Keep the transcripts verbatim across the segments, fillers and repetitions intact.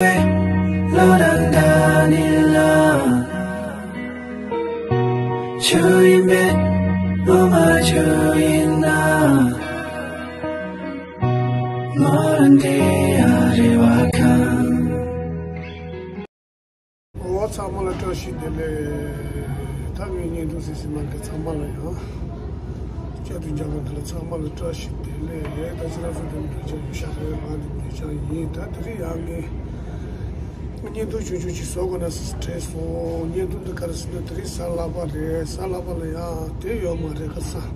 ལོ་དང་ཟླ་ནི་ལ། ཆུ་ཡིན་པས་ངོ་མ་ཆུ་ཡིན་ན། ངོ་རང་དེ་ཡ་རེ་བ་ཁང་། འོ་ཚང་མ་ལ་བཀྲ་ཤིས་བདེ་ལེགས། ད་ངའི་བརྙན་ཐུང་གཟིགས་གཟིགས་གནང་མཁན་ཚང་མ་ལ་ཡང་། བཅའ་སྡོད་རྒྱ་གར་འདི་ལ་ཚང་མ་ལ་བཀྲ་ཤིས་བདེ་ལེགས། ད་ཁྱེད་རང་ཚོ་འདི་ལ་འདུག་ཅག་ཡོད་ཤག་རེད། ང་འདི་འདུག་ཅག་ཡིན། ད་དེ་རིང་ཡང་ངས་བརྙན་ཐུང་ཆུང་ཆུང་ཅིག་བཟོ་དགོས་ན་ཟེར་དྲན་སོང་། བརྙན་ཐུང་འདི་ག་རེ་ཟེར་ན་དེ་རིང་གཟའ་ལྷག་པ་རེད། གཟའ་ལྷག་པ་ལ་ཡང་དེ་ཡོད་མ་རེད། ཁ་སང་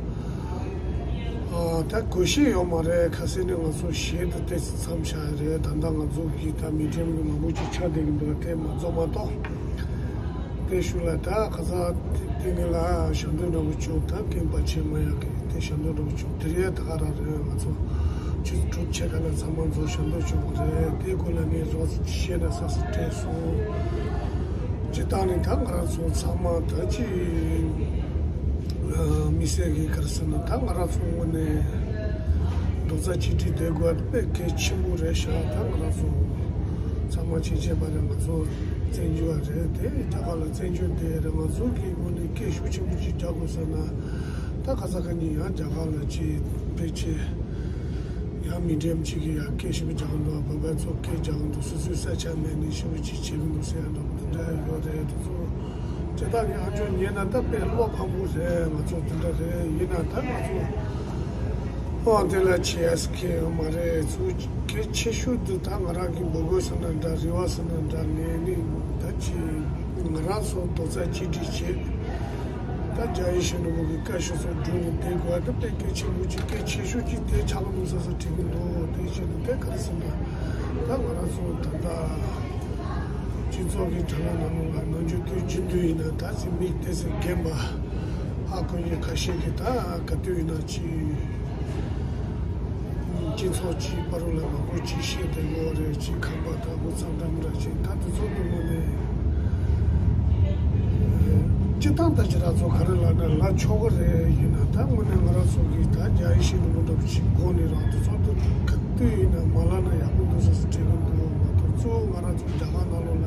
ཨ་ད་དགོས་ཤེས་ཡོད་མ་རེད། ཁ་སང་ནས་ང་ཚོ་གཞས་དང་ཏོག་ཙམ་མཚམས་བཞག་ཡ་རེད། ད་ལྟ་ང་ཚོ་གི་ད་མི་ཌི་ཡམ་གི་མང་པོ་ཅིག་ཆགས་བསྡད་ཀྱི་འདུག་དེ་མ་རྫོགས་མ་གཏོགས། དེ་ཤུལ་ལ་ད་ཁ་སང་དེ་ངེད་ལ་ཞབས་འདྲེན་འདྲ་པོ་བྱུང་། ད་རྒན་པ་ཆེན་མ་ཡག་གི་དེ་ཞབས་འདྲེན་འདྲ་པོ་བྱུང་། དེ་རིང་ད་ག་རང་རེད། ང་ཚོ་ཆུ་ཚོད་དྲུག་ཕྱེད་ཀ་ལ་ཚང་མ་ཚོ་ཞབས་འདྲེན་བྱུང་བ་རེད། དེ་སྐོར་ལ་ངས་རོགས་བཤད་ན་བསམ་སོང་དྲན་སོང་། སྤྱིར་བཏང་ནས་ད་ང་རང་ཚོ་ཚང་མ་ད་ཅི་ཨ་དམིགས་བསལ་གྱི་ག་རེ་ཟེར་ན། ད་ང་རང་ཚོ་དངོས་ནས་རྡོག་རྩ་གཅིག་སྒྲིལ་བསྡད་དགོས་པ་དཔེ་གལ་ཆེན་པོ་རེད་ཤག་ད་ང་རང་ཚོ་ཚང་མ་ཕྱིན་ཆད་པ་རེད། ང་ཚོ་བཙན་བྱོལ་བ་རེད། དེ་རྒྱ་གར་ལ་བཙན་བྱོལ་བསྡད་རེད། ང་ཚོ་གི་དངོས་ནས་སྐད་ཤུགས་ཆེན་པོ་ཅིག་རྒྱག་དགོས་ཟེར་ན། ད་ག་ས་ག་ནས་ཡང་རྒྱ་གར་ལ་ཅིག་ཕལ་ཆེར་ཡང་མི་ཌི་ཡམ་ཅིག་གིས་ཡང་སྐད་ཞིབ་རྒྱག་འདུག་བོད་པ་ཚོ་སྐད་རྒྱག་འདུག་སོ་སོའི་ས་ཆ་མེད་ནས་ཞིབ་ཅིག་བྱེད་ཀྱི་འདུག་ཟེར་ཡ་འདྲ་པོ་དེ་འདྲ་ཡོད་རེད། དེ་ཚོ་སྤྱིར་བཏང་གི་ཨ་མཆོག་ཉན་ན་ད་དཔེ་བློ་ཕམ་པོ་རེད། ང་ཚོ་དེ་འདྲ་རེད། ཡིན་ན་ད་ང་ཚོ་ཨོ་དེ་ལ་བྱེད་ཡ་ཟེར་མཁན་ཡོད་མ་རེད། ཚུར་གལ་ཆེ་ཤོས་འདི་ད་ང་རང་གི་འབོད་སྐུལ་ཟེར་ན་འདྲ། རེ་བ་ཟེར་ན་འདྲ། ངས་ནི་ད་ཅི་ང་རང་ཚོ་རྡོག་རྩ་གཅིག་སྒྲིལ་བྱེད། ད་རྒྱ་ཡེ་ཤེས་ནོར་བུ་གི་བཀའ་ཤོག་ཚོ་སྒྲུབ་ནས་བསྡད་དགོས་པ་དེ་དཔེ་གལ་ཆེན་པོ་ཅིག་གལ་ཆེ་ཤོས་ཅིག་དེ་ཆགས་ཀྱི་འདུག་བསམ་བསམ་དྲན་གྱི་འདུག་དེ་བྱས་ནས་དེ་ག་རེ་ཟེར་ན། ད་ང་རང་ཚོ་ད་ལྟ་སྤྱི་ཚོགས་ཀྱི་དྲ་ལམ་ནང་ལོགས་ལ་ནམ་རྒྱུན་དུས་རྒྱུན་དུ་ཡིན་ན་ད་ཅི་མི་དེ་ཚོས་རྒན་པ་ཧ་གོ་མཁན་ཁ་ཤས་ཀྱིས་ད་ག་དུས་ཡིན་ན་ཅི། སྤྱི་ཚོགས་ཀྱི་བར་ལ་མང་པོ་ཅིག་བཤད་དེ་ཡོད་རེད། ཅིག་ཁང་པ་དང་དབུས་གཙང་འགྲམ་ར་ཅིག་ད་དེ་ཚོ་དུ་མོ་ནས་སྤྱི་བཏང་ད་ཅི་ར་ཚོ་ག་རེ་ལབ་ན་ལབ་ཆོག་གི་རེད། ཡིན་ན་ད་དངོས་གནས་ང་རང་ཚོ་གིས་ད་རྒྱ་ཡེ་ཤེས་ནོར་བུ་འདྲ་པོ་ཅིག་དགོངས་ནས་རང་དེ་ཚོ་དུ་ག་དུས་ཡིན་ན་མ་ལབ་ན་ཡག་པོ་འདུག་ཟེར་དྲན་གི་འདུག་མ་གཏོགས་གཙོ་བོ་ང་རང་ཚོ་རྒྱ་གར་ནང་ལོགས་ལ་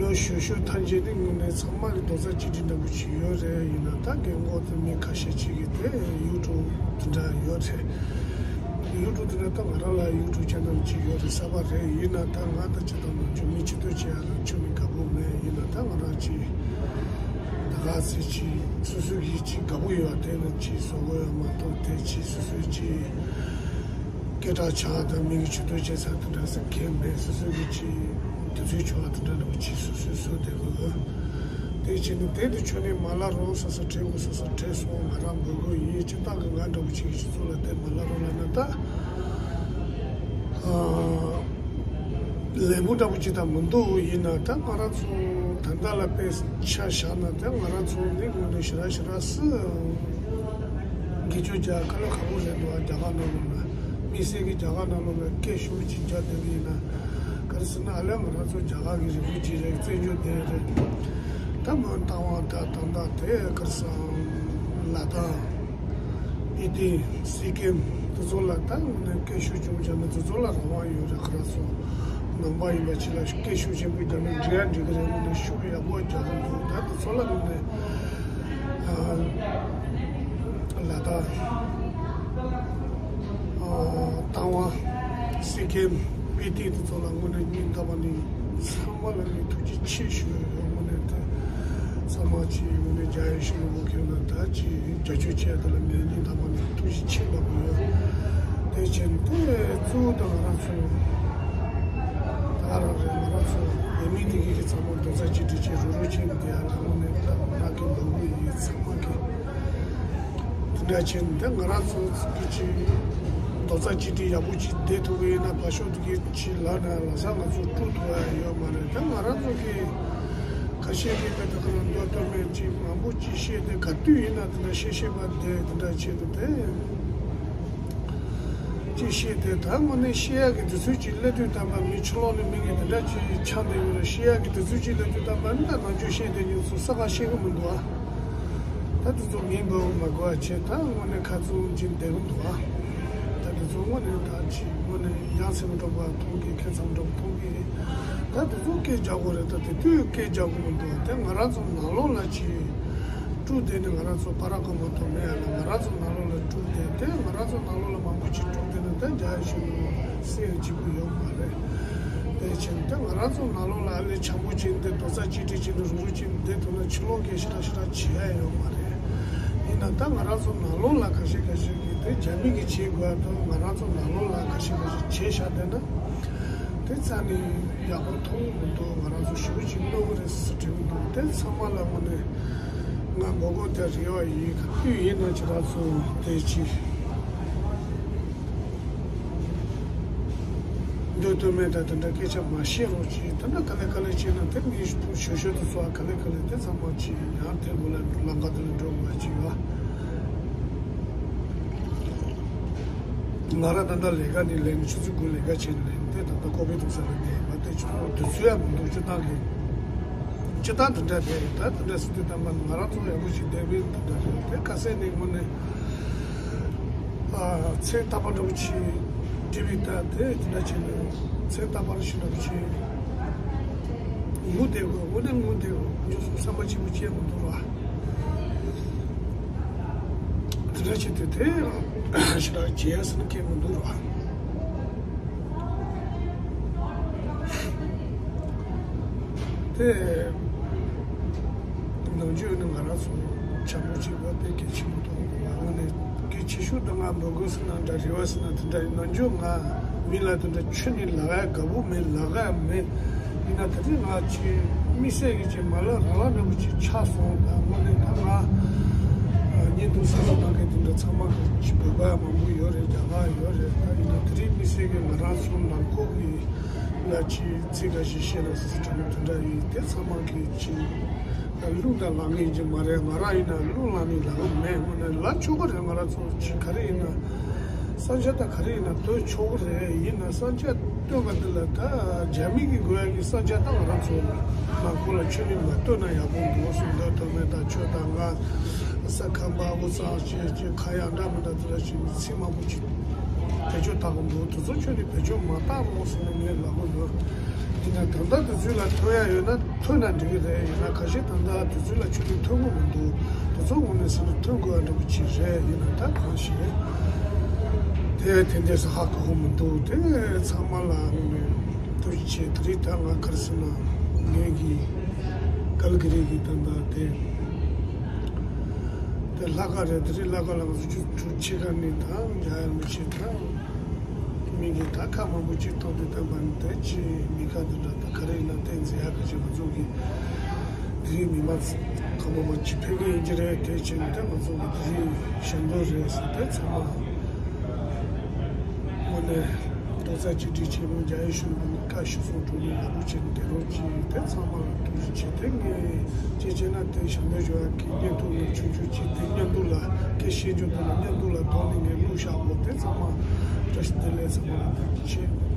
ལོ་གཞོན་གཞོན་ཐམས་ཅད་ནི་དངོས་གནས་ཚང་མ་གི་རྡོག་རྩ་གཅིག་སྒྲིལ་འདྲ་པོ་ཅིག་ཡོད་རེད། ཡིན་ན་ད་རྒན་གོག་དེ་མི་ཁ་ཤས་ཅིག་གིས་དེ་ཡུལ་གྲུ་དེ་འདྲ་ཡོད་རེད། ཡུལ་གྲུ་དེ་འདྲ་ད་ང་རང་ལ་ཡུལ་གྲུ་ཅན་ནམ་ཅིག་ཡོད་རེད་གསར་པ་རེད། ཡིན་ན་ད་ང་ད་ཅི་ད་ནང་ཆོས་མི་ཆེ་ཐོས་བྱེད་ཡ་ལ་ཆོས་མི་དགའ་པོ་མེད། ཡིན་ན་ད་ང་རང་ཅིག་ད་ག་ཚེ་ཅིག་སོ་སོ་གིས་ཅིག་དགའ་པོ་ཡོད་པ་དེ་ནམ་ཅིག་བཟོ་དགོས་ཡ་མ་གཏོགས་དེ་ཅིག་སོ་སོའི་ཅིག་སྐད་གྲགས་ཆགས་དང་མི་གི་ཆེ་ཐོས་བྱེད་ས་དེ་འདྲ་ཟེར་མཁན་མེད། སོ་སོ་གི་ཅིག་དུས་ཚོད་ཆོག་པ་དེ་འདྲ་འདྲ་པོ་ཅིག་སོ་སོས་བཟོ་བསྡད་དགོས། དེ་བྱས་ནས་དེ་དུ་ཆོས་ནས་མ་ལབ་རོགས་ཟེར་ས་དྲན་དགོས་ཟེར་ས་དྲན་སོང་། ང་རང་འབོད་སྐུལ་ཡིན། སྤྱིར་བཏང་གི་ང་འདྲ་པོ་ཅིག་གི་སྤྱི་ཚོགས་ལ་དེ་མ་ལབ་རོགས་ལབ་ན་ད་ཨ་ལན་པོ་འདྲ་པོ་ཅིག་ད་མི་འདུག་ཡིན་ན་ད་ང་རང་ཚོ་ད་ལྟ་ལ་དཔེ་ཆ་བཞག་ན་ད་ང་རང་ཚོ་ནི་དངོས་གནས་ཞེ་དྲག་ཞེ་དྲག་སུ་དགེ་སྦྱོར་རྒྱག་དཀའ་ལས་ཁག་པོ་རེད་འདུག་རྒྱ་གར་ནང་ལོགས་ལ། དམིགས་བསལ་གྱི་རྒྱ་གར་ནང་ལོགས་ལ་སྐད་ཤུགས་ཅིག་རྒྱག་བསྡད་པ་ཡིན་ན། ག་རེ་ཟེར་ན་ཨ་ལས་ང་རང་ཚོ་རྒྱ་གར་གྱི་རི་བོ་ཅིག་རེད། བཙན་བྱོལ་བསྡད་རེད། ད་མོན་རྟ་དབང་ད་ད་ད་དེ་ག་རེ་ཟེར་ལ་དྭགས་སྤི་ཏི་སི་ཀིམ་དེ་ཚོ་ལ་ད་དངོས་གནས་སྐད་ཤུགས་ཆེན་པོ་རྒྱག་ན་དེ་ཚོ་ལ་རང་དབང་ཡོད་རེད། ག་རེ་ཟེར་ནང་པ་ཡིན་པ་ཅིག་ལ་སྐད་ཤུགས་ཆེན་པོ་རྒྱག་ན་འགྲིག་ཡ་འགྲིག་གི་རེད། དངོས་གནས་ཤུགས་ཡག་པོ་རྒྱག་གི་འདུག་ད་དེ་ཚོ་ལ་དངོས་གནས་ལ་དྭགས་རྟ་དབང་སི་ཀིམ་སྤི་ཏི་དེ་ཚོ་ལ་དངོས་གནས་སྙིང་ཐག་པ་ནས་ཚང་མ་ལ་ངས་ཐུགས་རྗེ་ཆེ་ཞུ་ཡོད། དངོས་གནས་དེ་ཚང་མ་ཅིག་དངོས་གནས་རྒྱ་ཡེ་ཤེས་ནོར་བུ་ཁྱོད་ལ་ད་ཅིག་རྒྱབ་སྐྱོར་བྱས་དེ་ལ་ངས་སྙིང་ཐག་པ་ནས་ཐུགས་རྗེ་ཆེ་ལབ་ཡོད། དེ་བཞིན་དུ་གཙོ་བོ་དང་ང་རང་ཚོ་ད་རང་རེད། ང་རང་ཚོ་ཡིན་མིན་དེ་གི་ཚང་མ་རྡོག་རྩ་གཅིག་སྒྲིལ་བྱས་རུ་རུ་བྱས་ནས་དེ་ཡང་དངོས་གནས་ད་ང་རང་གི་འབོད་སྐུལ་ཡིན། ཚང་མ་གི་དེ་འདྲ་བྱས་ནས་ད་ང་རང་ཚོ་གི་ཅིག་རྡོག་རྩ་གཅིག་སྒྲིལ་ཡག་པོ་ཅིག་བསྡད་ཐུབ་ཀྱི་ཡིན་ན། བ་ཤོག་དེ་གི་ཅིག་ལབ་ན་ལ་ས་ང་ཚོ་དཀྲུག་ཐུབ་ཡ་ཡོད་མ་རེད། ད་ང་རང་ཚོ་གི་ཁ་ཤས་ཀྱིས་ད་ད་ག་རང་མདོ་སྟོད་སྨད་ཅིག་མང་པོ་ཅིག་བཤད་དེ་ག་དུས་ཡིན་ན་དེ་འདྲ་བཤད་བཤད་པ་དེ་དེ་འདྲ་བྱས་ནས་དེ། ཅིག་བཤད་དེ་ད་དངོས་གནས་བཤད་ཡག་གི་དུས་ཚོད་ཅིག་སླེབས་དུས་ཙམ་པ་མི་ཕྱི་ལོགས་ནས་མི་གི་དེ་འདྲ་ཅིག་ཆགས་བསྡད་ཡོད་རེད། བཤད་ཡག་གི་དུས་ཚོད་ཅིག་སླེབས་དུས་ཙམ་པ་ནི་ད་ནང་ཆོས་བཤད་བསྡད་མཁན་ཚོ་ས་ག་ཤེས་གི་མི་འདུག་ཨ། ད་དེ་ཚོ་མིང་འབོད་མ་དགོས་པ་བྱས། ད་དངོས་གནས་ཁ་བཙུམ་ཅིག་བསྡད་གི་འདུག་ཨ། ད་དེ་ཚོ་དངོས་གནས་ད་ཅིག་དངོས་ ཡང་སེ་མོ་འགྲོ་པ་མཐོང་གི། ཁེ་ཚང་འགྲོ་པ་མཐོང་གི། ད་དེ་ཚོ་སྐད་རྒྱག་དགོས་རེད། ད་དེ་དུས་སྐད་རྒྱག་དགོས་མི་འདུག་དེ་ང་རང་ཚོ་ནང་ལོགས་ལ་ཅིག་དཀྲུག་བསྡད་ནས། ང་རང་ཚོ་པ་ར་ཀོ་མ་ཐོག་མེད་ཡ་ལ། ང་རང་ཚོ་ནང་ལོགས་ལ་དཀྲུག་བསྡད་དེ། ང་རང་ཚོ་ནང་ལོགས་ལ་མང་པོ་ཅིག་དཀྲུག་བསྡད་ན་ད་རྒྱ་ཡི་ཤུ་ནང་སེ་ཡ་ལྗིད་པོ་ཡོད་མ་རེད། དེ་ཕྱིན་ད་ང་རང་ཚོ་ནང་ལོགས་ལ་ཨ་ལས་འཆམ་པོ་བྱས་འདི་རྡོག་རྩ་གཅིག་སྒྲིལ་བྱས་འདི་རུག་རུག་བྱས་འདི་ཐུབ་ན་ཕྱི་ལོགས་སྐད་ཞེ་དྲག་ཞེ་དྲག་བྱེད་ཡ་ཡོད་མ་རེད། ཡིན་ན་ད་ང་རང་ཚོ་ནང་ལོགས་ལ་ཁ་ཤས་ཁ་ཤས་ཀྱིས་དེ་རྒྱ་མི་གིས་བྱེད་དགོས་ཡ་དང་། ང་རང་ཚོ་ནང་ལོགས་ལ་ཁ་ཤས་ཁ་ཤས་བྱས་བཞག་བསྡད་ན་དེ་རྩ་ནས་ཡག་པོ་མཐོང་གི་མི་འདུག་ང་རང་ཚོ་ཞེ་པོ་ཅིག་གནོད་ཀྱི་རེད་ཟེར་དྲན་གྱི་འདུག་དེ་ཚང་མ་ལ་དངོས་གནས་ང་མགོ་སྐོར་དེ་རེ་བ་ཡིན། ག་དུས་ཡིན་ན་ཁྱེད་རང་ཚོ་དེ་ཅིག་འདོད་དོན་མེད་ད་དེ་འདྲ་སྐད་ཆ་མ་བཤད་རོགས་གྱིས། དེ་འདྲ་ག་ལེ་ག་ལེ་བྱས་ན་དེ་མི་ཞུ་ཞུ་དུ་སོགས་ག་ལེ་ག་ལེ་དེ་ཚང་མ་གྱིས་ཡང་དེ་དགོས་ལ་ལམ་ཁ་དེ་ལ་འགྲོ་དགོས་གྱིས་བ། ང་རང་ད་ལྟ་ལས་ཀ་ནས་ལེན། ཆུ་ཚོད་དགུ་ལས་ཀ་བྱས་ནས་ལེན་དེ་ད་ལྟ་ཀོ་པའི་དུ་ས་ལ་བསྡད་ཡིན་པ། དེ་ཆུ་ཚོད་དུས་ཚོད་ཡང་མི་འདུག་སྤྱིར་བཏང་གི་སྤྱིར་བཏང་དེ་འདྲ་རེད། ད་དེ་འདྲ་སྲིད་དུས་ད་མ་ང་རང་ཚོ་ཡག་པོ་ཞིག་བསྡད་པའི་དེ་འདྲ་རེད། དེ་ཁ་སང་ནས་དངོས་གནས། ཚེ་རྟག་པར་འདྲ་པོ་ཆེ་འབྲས་བུ་ལྟ་དེ་དེ་འདྲ་བྱས་ནས་ཚེ་རྟག་པར་ཞིག་འདྲ་པོ་ཆེ་ངུ་བསྡད་དགོས། དངོས་གནས་ངུ་བསྡད་དགོས། ཁོང་ཚོ་བསམ་པ་ཆེན་པོ་བྱས་མི་འདུག་ར། དེ་འདྲ་བྱས་ཏེ་དེ་ཞིག་ར་བྱས་ཟེར་ན་སྐད་མི་འདུག་ར། དེ་ནམ་རྒྱུན་ནི་ང་རང་ཚོ་བྱམས་པོ་བྱེད་པ་དཔེ་གལ་ཆེན་པོ་མཐོང་གི། ང་དངོས་གནས་གལ་ཆེ་ཤོས་དེ་ང་མགོ་སྐོར་ཟེར་ན་འདྲ། རེ་བ་ཟེར་ན་དེ་འདྲ་ཡིན། ནམ་རྒྱུན་ང་མི་ལ་དེ་འདྲ་ཁྱོད་ནི་ལབ་ཡ་དགའ་པོ་མེད། ལབ་ཡ་མེད། ཡིན་ན་དེ་རིང་ང་ཅིག་དམིགས་བསལ་གྱི་ཅིག་མ་ལབ་རང་ལབ་འདྲ་པོ་ཅིག་ཆགས་སོང་། ད་དངོས་གནས་ད་ང་བརྙན་ཐུང་གསར་པ་བཏང་མཁན་དེ་འདྲ་ཚང་མ་གི་ཅིག་བོད་པ་ཡང་མང་པོ་ཡོད་རེད། རྒྱ་གར་ཡོད་རེད། ད་ཡིན་ན་དེ་རིང་དམིགས་བསལ་གྱི་ང་རང་ཚོ་ནང་ཁུལ་གྱི་ལ་ཅིག་ཚིག་འགའ་ཞིག་བཤད་ན་ཟེར་དྲན་པ་དེ་འདྲ་ཡིན། དེ་ཚང་མ་གི་ཅིག་ད་རླུང་དང་ལངས་མཁན་ཅིག་མ་རེད། ང་རང་ཡིན་ན་རླུང་ལངས་མཁན་ལབ་ཀྱི་མེད། དངོས་གནས་ལབ་ཆོག་གི་རེད། ང་རང་ཚོ་ཅིག་ག་རེ་ཡིན་ན་བསམ་འཆར་ད་ག་རེ་ཡིན་ན་འདོན་ཆོག་གི་རེད། ཡིན་ན་བསམ་འཆར་འདོན་པ་འདི་ལ་ད་རྒྱ་མི་གི་དགོས་ཡ་གི་བསམ་འཆར་ད་ང་རང་ཚོ་ནང་ཁུལ་ལ་ཁྱོད་ནི་མ་འདོན་ན་ཡག་པོ་འདུག་གསུངས། འདོན་ཐུབ་མེད། ད་ཁྱོད་དང་ང་ས་ཁམས་པ་དབུས་གཙང་ཅིག་ཅིག་ཁ་ཡག་འདྲ་མི་འདྲ་དེ་ལ་ཅིག་ཚིག་མང་པོ་ཅིག་བེད་སྤྱོད་བཏང་གི་འདུག་དེ་ཚོ་ཁྱོད་ནི་བེད་སྤྱོད་མ་བཏང་རོགས་ཟེར་ནས་ངས་ལབ་གི་ཡོད། ཡིན་ན་ད་ལྟ་དུས་ཚོད་ལ་ཐོན་ཡ་ཡོད་ན་ཐོན་ན་འགྲིག་གི་རེད། ཡིན་ན་ཁ་ཤས་ད་ལྟ་དུས་ཚོད་ལ་ཁྱོད་ནི་ཐོན་གི་མི་འདུག་དེ་ཚོ་དངོས་གནས་ཟེར་ན་ཐོན་དགོས་ཡ་འདྲ་པོ་ཅིག་རེད། ཡིན་ན་ད་གང་ཞིག་རེད། དེ་དེ་འདྲས་སུ་ཧ་གོ་གི་མི་འདུག་དེ་ཚང་མ་ལ་དངོས་གནས་ཐུགས་རྗེ་ཆེ། དེ་རིང་ད་ང་ག་རེ་ཟེར་ན་ངེད་ཀྱི་ཀལ་གི་རི་གི་ད་ལྟ་དེ་དེ་ལྷག་དཀར་རེད། དེ་རིང་ལྷག་དཀར་ལ་ང་ཚོ་ཆུ་ཚོད་དྲུག་ཕྱེད་ཀ་ནས་ད་མཇལ་ཡ་མི་བྱེད་ད། མི་གིས་ད་ཁ་མང་པོ་ཅིག་ཐོག་ཏུ་བསྟན་པ་ནི་དེ་ཅི་མི་ཁ་འདི་འདྲ་ད་ག་རེ་ཡིན་ན་དེ་མཛད་ཡག་གི་ཅིག་ང་ཚོ་གི་དེ་རིང་མི་མང་ཁ་མང་པོ་ཅིག་ཕེབས་ཀྱི་ཡིན་གྱི་རེད། དེ་བྱས་ནས་ད་ང་ཚོ་གི་དེ་རིང་ཞལ་འདོན་རེད་ཟེར་དེ་ཚང་མ་དངོས་གནས་རྡོག་རྩ་གཅིག་སྒྲིལ་ཆེན་མོ་རྒྱ་ཡིག་གཞུང་གི་བཀའ་ཞུ་སོང་འགྲོ་ནས་ཡག་པོ་བྱས་ནས་བསྡད་རོགས་གྱིས། དེ་ཚང་མ་ལ་ཐུགས་རྗེ་ཆེ། དེ་ངས་ཅི་བྱས་ན་དེ་ཞལ་འདོན་ཞུ་ཡག་གི་བརྙན་ཐུང་ནང་ཆུང་ཆུང་ཅིག་དེ་བརྙན་ཐུང་ལ་སྐད་བཤད་རྒྱུ་དེ་ལ་བརྙན་ཐུང་ལ་གཏོང་ནས་ངས་བླུགས་བཞག་གོ། དེ་ཚང་མ་བཀྲ་ཤིས་བདེ་ལེགས། ཚང་མ་ལ་ཐུགས་རྗེ་ཆེ།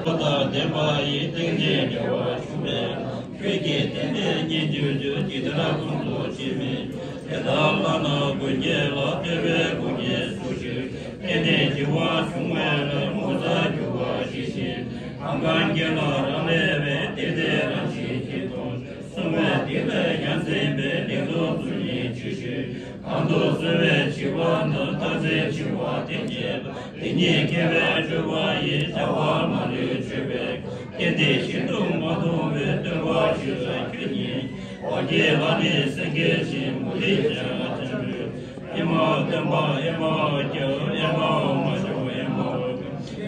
པོ་དང་ལྡན་པ་ཡི་ཏིང་ངེ་འཛིན་བྱུང་བས། ཁྱོད་ཀྱི་སྟོན་པའི་སྙན་བརྒྱུད་དུ་ཇི་ལྟར་ཁོང་དུ་ཆུད་མིན། དེ་ལྟར་བླ་ན་མགོན་གྱི་ལྷ་དེ་བས་དགུང་གི་སུ་ཞིག་ཏན་ཏན་བྱིན་པ་བྱུང་བས་ན་ངོ་མཚར་གྱུར་པ་ཞིག་བཞིན། གང་གང་གིས་ལ་རང་ལས་པའི་དེ་དེ་རང་བཞིན་གྱིས་སྟོང་། གསུངས་པས་དེ་ལ་ཡང་མཚན་པའི་ལེགས་སོ་སོ་ཉིད་ཅི་ཞིག་གང་དུ་གསོལ་བས་ཞི་བ་དང་རྟག་འཛིན་འཆི་བ་དེ་ཉིད་དེ་ཉིད་སྐྱེ་བའི་སྤྲོས་པ་ཡི་བྱ་བ་མ་ལུས་ཆོད་པས། ཏན་ཏན་ཤིན་ཏུ་མ་མཐོང་བའི་སྟོན་པ་ཞིག་ལ་ཁྱོད་ཉིད། འོ་སྐྱེས་ལ་ནི་སེང་གེ་བཞིན་མུ་ཏིག་ཅན་ལ་ཐིམ་ལུས། ཨེ་མ་སྟོན་པ་ཨེ་མ་སྐྱབས་ཨེ་མ་མ་སྐྱོབ་ཨེ་མ་ཀུན།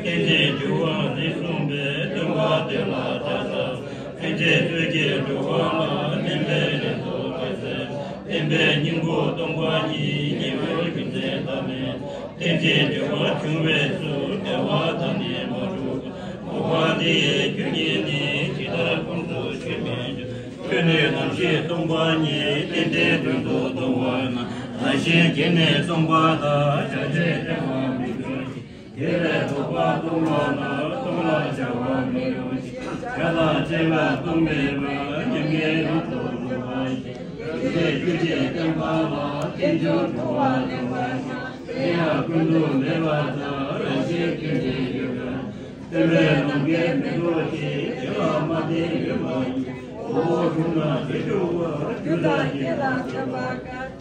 ཏན་ཏན་འགྱུར་བ་འདི་གསུངས་པས་སྟོན་པ་དེ་ལ་ཕྱག་འཚལ། ལྷན་ཅིག་ཏུ་སྐྱེས་འགྲོ་བ་ལ་སྨན་པའི་རིགས་སུ་བཏགས་ཚེ། བསྟན་པའི་སྙིང་པོ་སྟོང་པ་ཉིད་ཉི་འོད་རྒྱུ་མཚན་ལྟར་མིན། ཏན་ཏན་འགྱུར་བ་བྱུང་བས་སུ་བདེ་བ་དང་ནི་མ་གྲུབ། འོ་བ་འདི་ཡི་རྒྱུ་ཉིད་ནི་ཇི་ལྟར་ཁོང་དུ་ཆུད་མིན་འགྱུར། ཁྱོད་ནི་རྣམ་ཤེས་སྟོང་པ་ཉིད་ཏན་ཏན་དོན་དུ་གཏོང་བ་ན། རང་བཞིན་གྱིས་ནི་སྟོང་པ་དང་བྱ་བྱེད་བདེ་བ་མི་འགྱུར་ཞིང་། དེ་ལས་ལྡོག་པ་སྟོང་པ་ན་སྟོང་ལ་བྱ་བ་མི་འབྱུང་ཞིང་། བྱ་དང་བྱེད་པ་སྟོང་མེད་པ་མྱ་ངན་ལམ་དུ་འགྲོ་བ་ཡི། རྒྱུ་ཆེན་རྒྱུ་ཆེན་བསྟན་པ་ལ་རྟེན་འབྱུང་འགྲོ་བ་ལེན་པ་ཡིན། དེ་ཡང་ཀུན་ཏུ་མེད་པ་དང་རང་བཞིན་ཀུན་ནས་ཡོད་པ། བསྟན་པའི་ལམ་ཁྱེར་མི་ལྡོག་ཅིང་དེ་ལ་མ་བརྟེན་ཡོད་པ་ཡིན། འོ་བྱུང་ན་དེ་འགྲོ་བ་རྒྱུ་དང་རྐྱེན་ལ་བརྟེན་པ་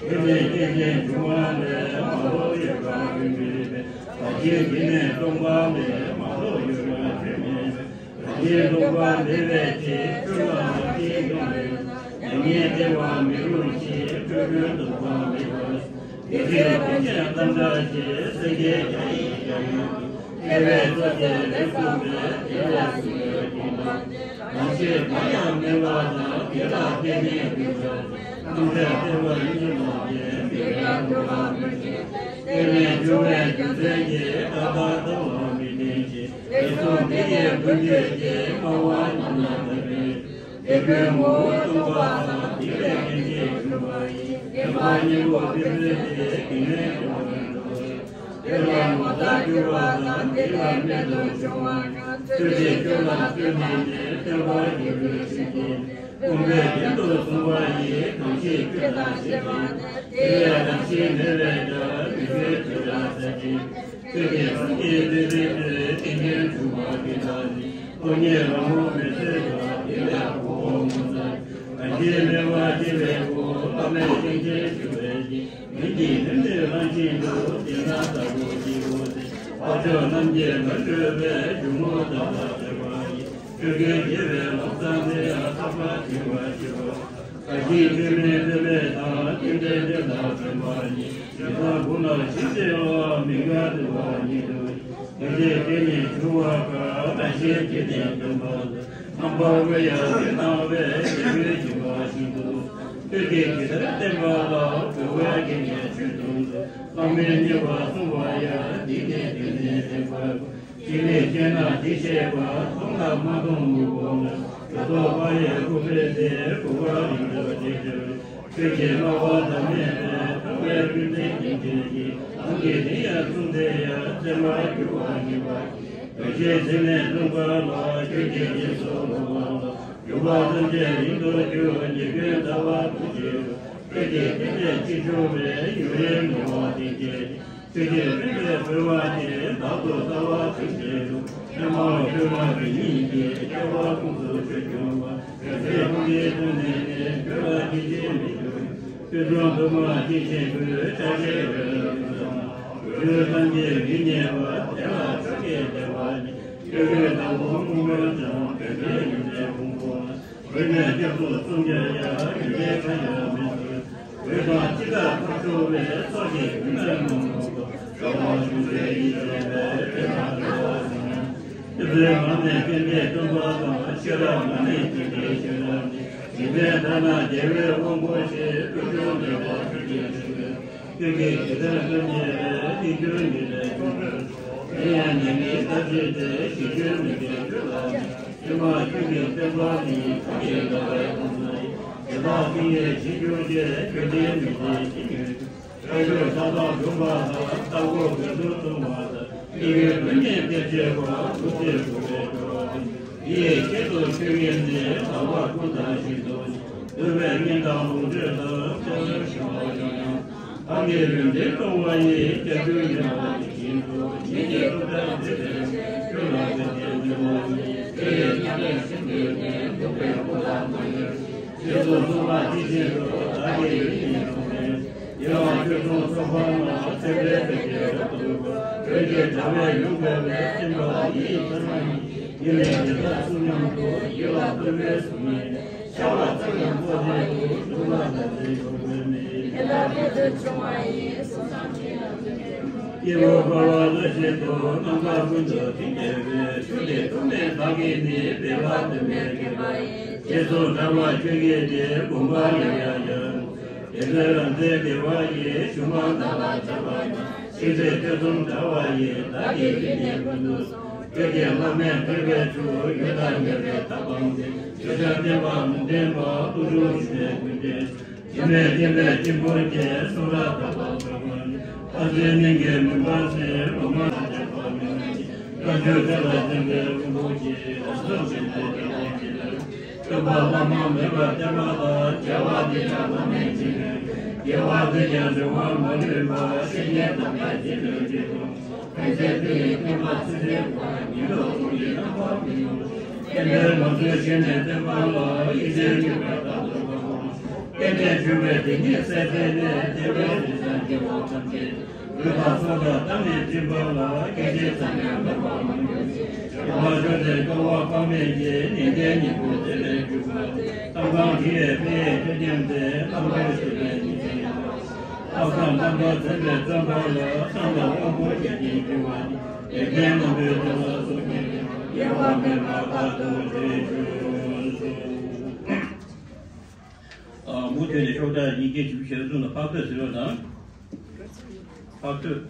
གང་། དེ་ནི་རྐྱེན་ཅན་འབྱུང་བ་ལས་མ་ལྡོག་ཡོད་པ་ཡིན་པས། རང་བཞིན་གྱིས་ནི་སྟོང་པ་ལས་མ་ལྡོག་ཡོད་པ་ཡིན་མིན། རང་བཞིན་ལྡོག་པ་མེད་པའི་ཕྱིར། ཆོས་ལ་རང་བཞིན་ལྡོག་མེད་ན། མྱ་ངན་འདས་པ་མི་རུང་ཞིང་། སྤྲོས་བྲལ་ལྡོག་པ་མེད་པ། དེ་ཕྱིར་ཐེག་ཆེན་རྣམ་གྲངས་ཀྱི། སེང་གེ་བརྒྱ་ཡི་བརྒྱ་ཡི་སྐུ། དེ་བས་རྩ་ཆེ་ལེགས་གསུངས་པས། དེ་ལ་གཟིགས་པའི་དགོངས་པ་འདི། རང་ཆས་གང་ཡང་མེད་པ་དང་། དེ་ལ་བརྟེན་ནས་འདུས་པ། རྣམ་གྲངས་བསྟན་པ་ཉིད་ལ་ལྡན། མི་འགལ་འགྲོ་བ་མི་འདྲེན་ཏེ། དེ་ནི་འབྱུང་བའི་རྒྱུ་མཚན་གྱིས། ད་ལྟ་ལྟ་བ་མི་བརྟན་ཞིང་། ལེགས་གསུངས་འདི་ཡི་ཀུན་བརྗོད་ཀྱི། སྨྲ་བ་རྣམས་ལ་དད་པས། དེ་ཀུན་ངོ་བོ་སྟོང་པ་དང་། དེ་ལས་སྐྱེ་མཆེད་འབྱུང་བ་ཡི། བདེན་པ་གཉིས་པོ་དེ་མཛད་དེ། དེ་ནས་འབྱུང་བར་འགྲོ། དེ་ལས་ངོ་མཚར་གྱུར་པ་དང་། དེ་ལས་རྨད་དུ་བྱུང་བ་གང་། ཆོས་ཀྱི་ཆོས་ལ་ལྟོས་ནས་ནི། སྟོན་པ་རྒྱལ་པོའི་ཚུལ་བསྟན་ཏེ། དགོངས་པས་རྒྱན་དུ་གསུངས་པ་ཡི། གང་ཞིག་ཁྱོད་ལ་བཤད་པ་ནི། དེ་ལས་རང་བཞིན་མེད་པའི་ཕྱིར། མི་འགལ་ཆོས་ལ་ཟབ་ཅིང་། ཆོས་ཀྱི་གཟུངས་ཀྱི་ཐིག་ལེ་སྟེ། ཏིང་ངེ་འཛིན་འབྱུང་བ་དེ་དག་ནི། སྟོང་ཉིད་རང་ངོ་མི་ཟད་པ། དེ་ལས་འོད་དཔག་ངོ་མཚར། རང་བཞིན་མེད་པ་སྐྱེ་བའི་སྐུ། མེད་ཅིང་ཁྱེད་ཞུ་བའི་ཕྱིར། མི་འཇིགས་མི་མེད་རང་བཞིན་དུ། དེ་ན་ལྟ་བུ་སྐྱེ་བོ་དེ། འཕགས་མཆོག་རྣམས་ཀྱིས་མ་བསྒྲུབས་པའི། སྒྱུ་མ་ལྟ་བུར་སྤྱོད་པ་ཡིས། ཆོས་ཀུན་དགེ་བའི་ལམ་བཟང་དེ། ཐོབ་པར་བྱིན་པར་ཤོག། བཀའ་བཞིན་སྤྱོད་མིན་སྤྱོད་མེད་དང་། རྟེན་འབྲེལ་འདི་ལ་བརྟེན་པ་ཉིད། ཇི་ལྟར་བུ་ལ་ཇི་བྱས་པ། མི་འགལ་འདུ་བ་ཉིད་དུ། ཡེ་ཤེས་དེ་ཉིད་འབྱུང་བ་དགའ། རང་བཞིན་གྱིས་ནི་སྟོན་པ་ལ། རྣམ་པར་དབེ་ཡང་དེ་སྣང་བས། རྒྱལ་པོའི་སྦྱིན་པ་བཞིན་དུ། ཁྱོད་ཀྱིས་ཇི་ལྟར་བསྟན་པ་ལ། གྲོལ་བའི་དགེ་བསྙེན་ཆོས་སྟོན་ཏོ། བླ་མའི་བསྙེན་པར་སྲུང་བ་ཡང་། འདི་ནི་དེ་ནས་ཐེག་པ་པོ། ཅི་ལས་སྐྱེས་ན་དེ་བཤད་པ། མཐོང་ལ་མ་མཐོང་དངོས་པོ་ལ། གྲོལ་ཐོབ་པ་ཡི་སྐུ་བོས་ཏེ། གོ་བ་རིམ་གྲོ་བྱེད་ཕྱིར། ཁྱོད་ཀྱིས་སྨྲ་བ་ཟླ་མེད་པའི། ཐུབ་པའི་བརྒྱུད་འཛིན་སྙིང་རྗེ་ཡིས། ལམ་གྱི་དེ་ཡང་གསུངས་ཏེ་ཡང་། བཙན་པར་འགྱུར་བ་ངེས་པ་ཡིས། འདུ་ཤེས་ཟིལ་ནས་བརྡུངས་པ་ལ། ཁྱོད་ཀྱིས་སྙིང་སུ་རློབ་པ་ལ། འགྱུ་བ་ཐམས་ཅད་རིང་དུ་གྱུར། ཉེས་སྐྱོན་ཟླ་བ་དུས་གཅིག་ཏུ། ཁྱོད་ཀྱིས་བསྟན་པའི་ཕྱིར་བྱུང་བའི། ཡུན་རིང་མི་བ་དེ་སྐྱེད། ཁྱོད་ཀྱིས་བསྟན་པའི་འགྲོ་བ་དེ། བདག་ཏུ་ལྟ་བ་ཐམས་ཅད་དུ། ཨེ་མ་ཧོ། ཁྱོད་རང་གི་སྙིང་གི་སྐྱེ་བ་ཀུན་ཏུ་ཆོས་སྐྱོང་བ། བདུད་རྩི་ཀུན་གྱི་གདུང་ནས་ནི། ཁྱོད་ལ་སྐྱེ་འཆི་མི་འགྱུར། ཁྱོད་དང་སྡུག་བསྔལ་སྐྱེ་འཆི་ཀུན། ཆགས་ཞེན་རེ་རེ་ལ་སོགས་པ། རྒྱུ་ཐམས་ཅད་རིགས་ངེས་པ། དེ་ལ་ཆོས་ཀྱི་བདེ་བ་ནི། ཁྱོད་ཀྱི་དང་པོ་སྔོན་པོ་དང་། དོན་དེ་ཡོན་ཏན་ཕུང་པོ་ལ། འོད་ནི་སྐྱབས་སུ་སོང་ཀྱང་ཡང་། ཡོན་ཏན་གང་ཡང་མི་འདུག། འོད་དང་ཅི་ལྟར་ཐག་ཆོད་པའི། ཚོགས་ཀྱི་ཀུན་ནས་རྣམ་རྟོག་པ། ཞོགས་པ་ཆུང་ཟད་ཡིད་ཆེས་པའི། དེ་དང་འདྲ་བར་སེམས། སྐྱེས་བུའི་ངང་ནས་སྐད་འདི་སྟོན་པ་དང་། ཤེས་རབ་ངང་ནས་སྐྱེས་པའི་ཤེས་རབ་ནི། འཇིག་རྟེན་དག་ན་རྒྱལ་བའི་དབང་པོ་ཆེ། ཀུན་འབྱུང་མེད་པ་ཆོས་ཀྱི་ཆོས་ཀུན། ཁྱོད་ཀྱིས་ཇི་ལྟར་སྟོན་ཉེ་བའི། ཡིད་སྤྲུལ་ཉིད་ལས་བྱུང་བའི་ཚོགས། དེ་ཡང་ཉེ་བའི་ལྟ་ཅི་སྟེ། ཞི་ཁྱོད་མི་སྐྱེ་ཁྱོད་ལ་ནི། ཕྱི་མ་ཁྱོད་ཀྱི་བསྟན་པ་ནི། ཐུགས་ཀྱི་དགའ་བའི་དབང་པོ་ཡིས། དེ་དག་ཀུན་གྱི་རྗེས་འཇུག་ཅེས། ཁྱོད་བདེན་མི་བདེན་ཅི་ནུས་ཀྱང་། ཁྱོད་ཆོས་ལྷ་དང་མགོན་པོ་དག། རྟ་མགོ་རྒོད་ཚོགས་སྲུང་བ་དང་། སྐྱེ་བོའི་སྡུག་བསྔལ་སྟེར་བྱེད་པ། ཐུགས་རྗེས་བསྒྲུབས་པའི་སྐྱོབ་པ་དེ། དེ་ཡི་ཆེད་དུ་ཁྱོད་ཉིད་ནི། ལག་པ་ཀུན་དང་ཤིན་ཏུ་ནི། གདུག་པའི་གཉེན་དང་ལོངས་སྤྱོད་དང་། ཕྱག་འཚལ་ཞིང་བ་ཡང་ཡང་། ཨ་ནི་ཡོན་ཏན་སྤྲོ་བ་ཡིས། སྐྱབས་འཇུག་ཉེ་བ་དེ་བཞིན་དུ། ཉིད་ཀྱི་སློབ་གྲྭར་འཛུལ་ཏེ། ཁྱོད་ལ་ཕན་བདེ་ཉེ་བ་ཡིས། དེ་ཡི་མཉམ་པའི་སེམས་ཀྱིས་ནི། གདུག་པའི་སྐུ་ལ་མ་ཡེངས་ཤིང་། རྗེས་སུ་བཟུང་བ་དེ་བཞིན་དུ། བདག་གི་ཡིད་ནི་ལུང་བསྟན། རྒྱལ་བ་ཆོས་སྐྱོང་ཚོགས་པ་ལ། མཚན་དཔེའི་བདག་གིས་རབ་ཏུ་བསྒོ། བོད་ཀྱི་དྲ་བས་ཡོངས་བསྐོར་བའི། བསྟན་པ་འདི་ཡི་ཐ་སྙད་ཡིན། ཡིད་ལས་དེ་དག་གསུང་སྙམ་དུ། ཡིད་ལ་བཏུལ་བའི་གཟུགས་བརྙན་ནི། ཤར་བ་ཙམ་ཡང་སྤོ་བྱེད་དུ། འདུག་ལ་ལྟ་ཚེ་འགྱུར་བའི་མི། དེ་ལ་ཕན་ཚུན་འཆུང་བ་ཡིས། གསུང་བསམ་ཅི་ཡང་མི་འགྲེལ་མོད། སྐྱེས་བུ་འཁོར་བ་ལ་བཞིན་དུ། ནམ་མཁའ་ཀུན་ཏུ་དེ་སྐྱེ་བའི། ཆོས་འདི་ཐོབ་ནས་བདག་གིས་ནི། སྤེལ་བ་དུ་མས་མཁས་པ་ཡིས། རྗེས་སུ་འབྲང་བ་ཁྱོད་ཀྱིས་ནི། དགོངས་པ་ཡང་ཡང་ཡང་། དེ་ལྟར་རང་རྩལ་དགེ་བ་ཡིས། ཞུམ་པ་བདག་ལ་བྱ་བ་ཉིད། ཤིན་ཏུ་ཐེ་ཚོམ་བྲལ་བ་ཡིས། བདག་གི་ཡིད་ནི་ཀུན་ཏུ་སོང་། ཁྱོད་ཀྱིས་བླ་མེད་ཐེག་པའི་ཆོས། ཡུལ་དང་ཉེ་བའི་མཐའ་སྤངས་ཏེ། ཆོས་ཆར་བསྟན་པ་མུན་ལྡན་པ། ལྟོགས་གྲུབ་ཞུམ་པའི་ཀུན་ལྡན། སྐྱེ་མེད་སྐྱེ་མེད་སྐྱེ་འཕོས་ཀྱི། གསུང་རབ་དག་པ་ཚོགས་པ་ནི། ལྷ་སྲིན་གླིང་གི་མུན་པ་སེལ། ལོ་མ་ལ་སྐྱོབ་པ་མི་མངའ་ཞིང་། བཀའ་འགྱུར་དེ་ལ་བརྟེན་པའི་དབང་པོ་ཆེ། ཨ་སོགས་ཀྱི་ལས་དེ་དག་གི་ལས། སྟོན་པ་བླ་མ་མེད་པར་བསྟན་པ་ལ། བྱ་བ་འདི་ཡང་བླ་མེད་ཅིང་། དགེ་བ་འདི་ཡང་འབྲལ་བར་མ་ནུས་པ། བཤེས་གཉེན་དམ་པས་འདི་ལུས་ཀྱི་དོན། ཕན་ཚུན་དེ་ཡི་བསྟན་པ་ཚུལ་ཁྲིམས་དང་། ཉིན་ལོག་ཚོགས་ཀྱི་རྣམ་པར་མི་གཡོ་བར། བསྟན་པའི་ངང་ཚུལ་བཞིན་ནས་བསྟེན་པ་ལ། ཡིད་ཆེས་ནུས་པས་རྟག་ཏུ་བསྔོ། བསྟན་པའི་འབྱུང་བའི་དེ་ཉིད་གསལ་མཛད་ནས། བསྟན་པའི་རིགས་བཟང་སྐྱེ་བོ་ཐམས་ཅད། འོད་དང་ཚོགས་དང་གཏམ་ནི་སྤྲིན་པ་ལ། སྐད་ཅིག་ཙམ་ཡང་མེད་པར་མང་འགྱུར་ཅིག། བྱེ་བ་བཞུ་སྟེ་ཀ་བ་དཔག་མེད་ཀྱི། ནན་ཏན་སྙིང་པོ་དེ་ལས་འགྲུབ་པ་སྟེ། གཏམ་གང་དེ་ཡི་དཔེ་ཡི་ཁྱོད་ཀྱང་སྟེ། གཏམ་དཔེ་ཞེས་པའི་ཉིན་མཚན་ཡང་དག། ལྷག་བསམ་རྣམ་དག་འཛིན་པའི་བརྩོན་པ་ལ། གཏམ་ལ་དབང་པོ་བརྒྱ་བྱིན་འབུལ་བ་ནི། ལེགས་ལྡན་རྣམ་པའི་དོན་ལ་གཟུགས་བརྙན་ཡོད། དབྱེ་བ་མེད་པར་རྟག་ཏུ་བྱེད་ཞུ། ཨ། མུ་མཐུད་ནས་ཤོག་ཁྲ་ཉིས་བརྒྱ་བཞི་བཅུ་ཞེ་གསུམ་ལ་ཕབ་ཐོད་ཟེར་བ་དང་། ཕབ་ཐོད།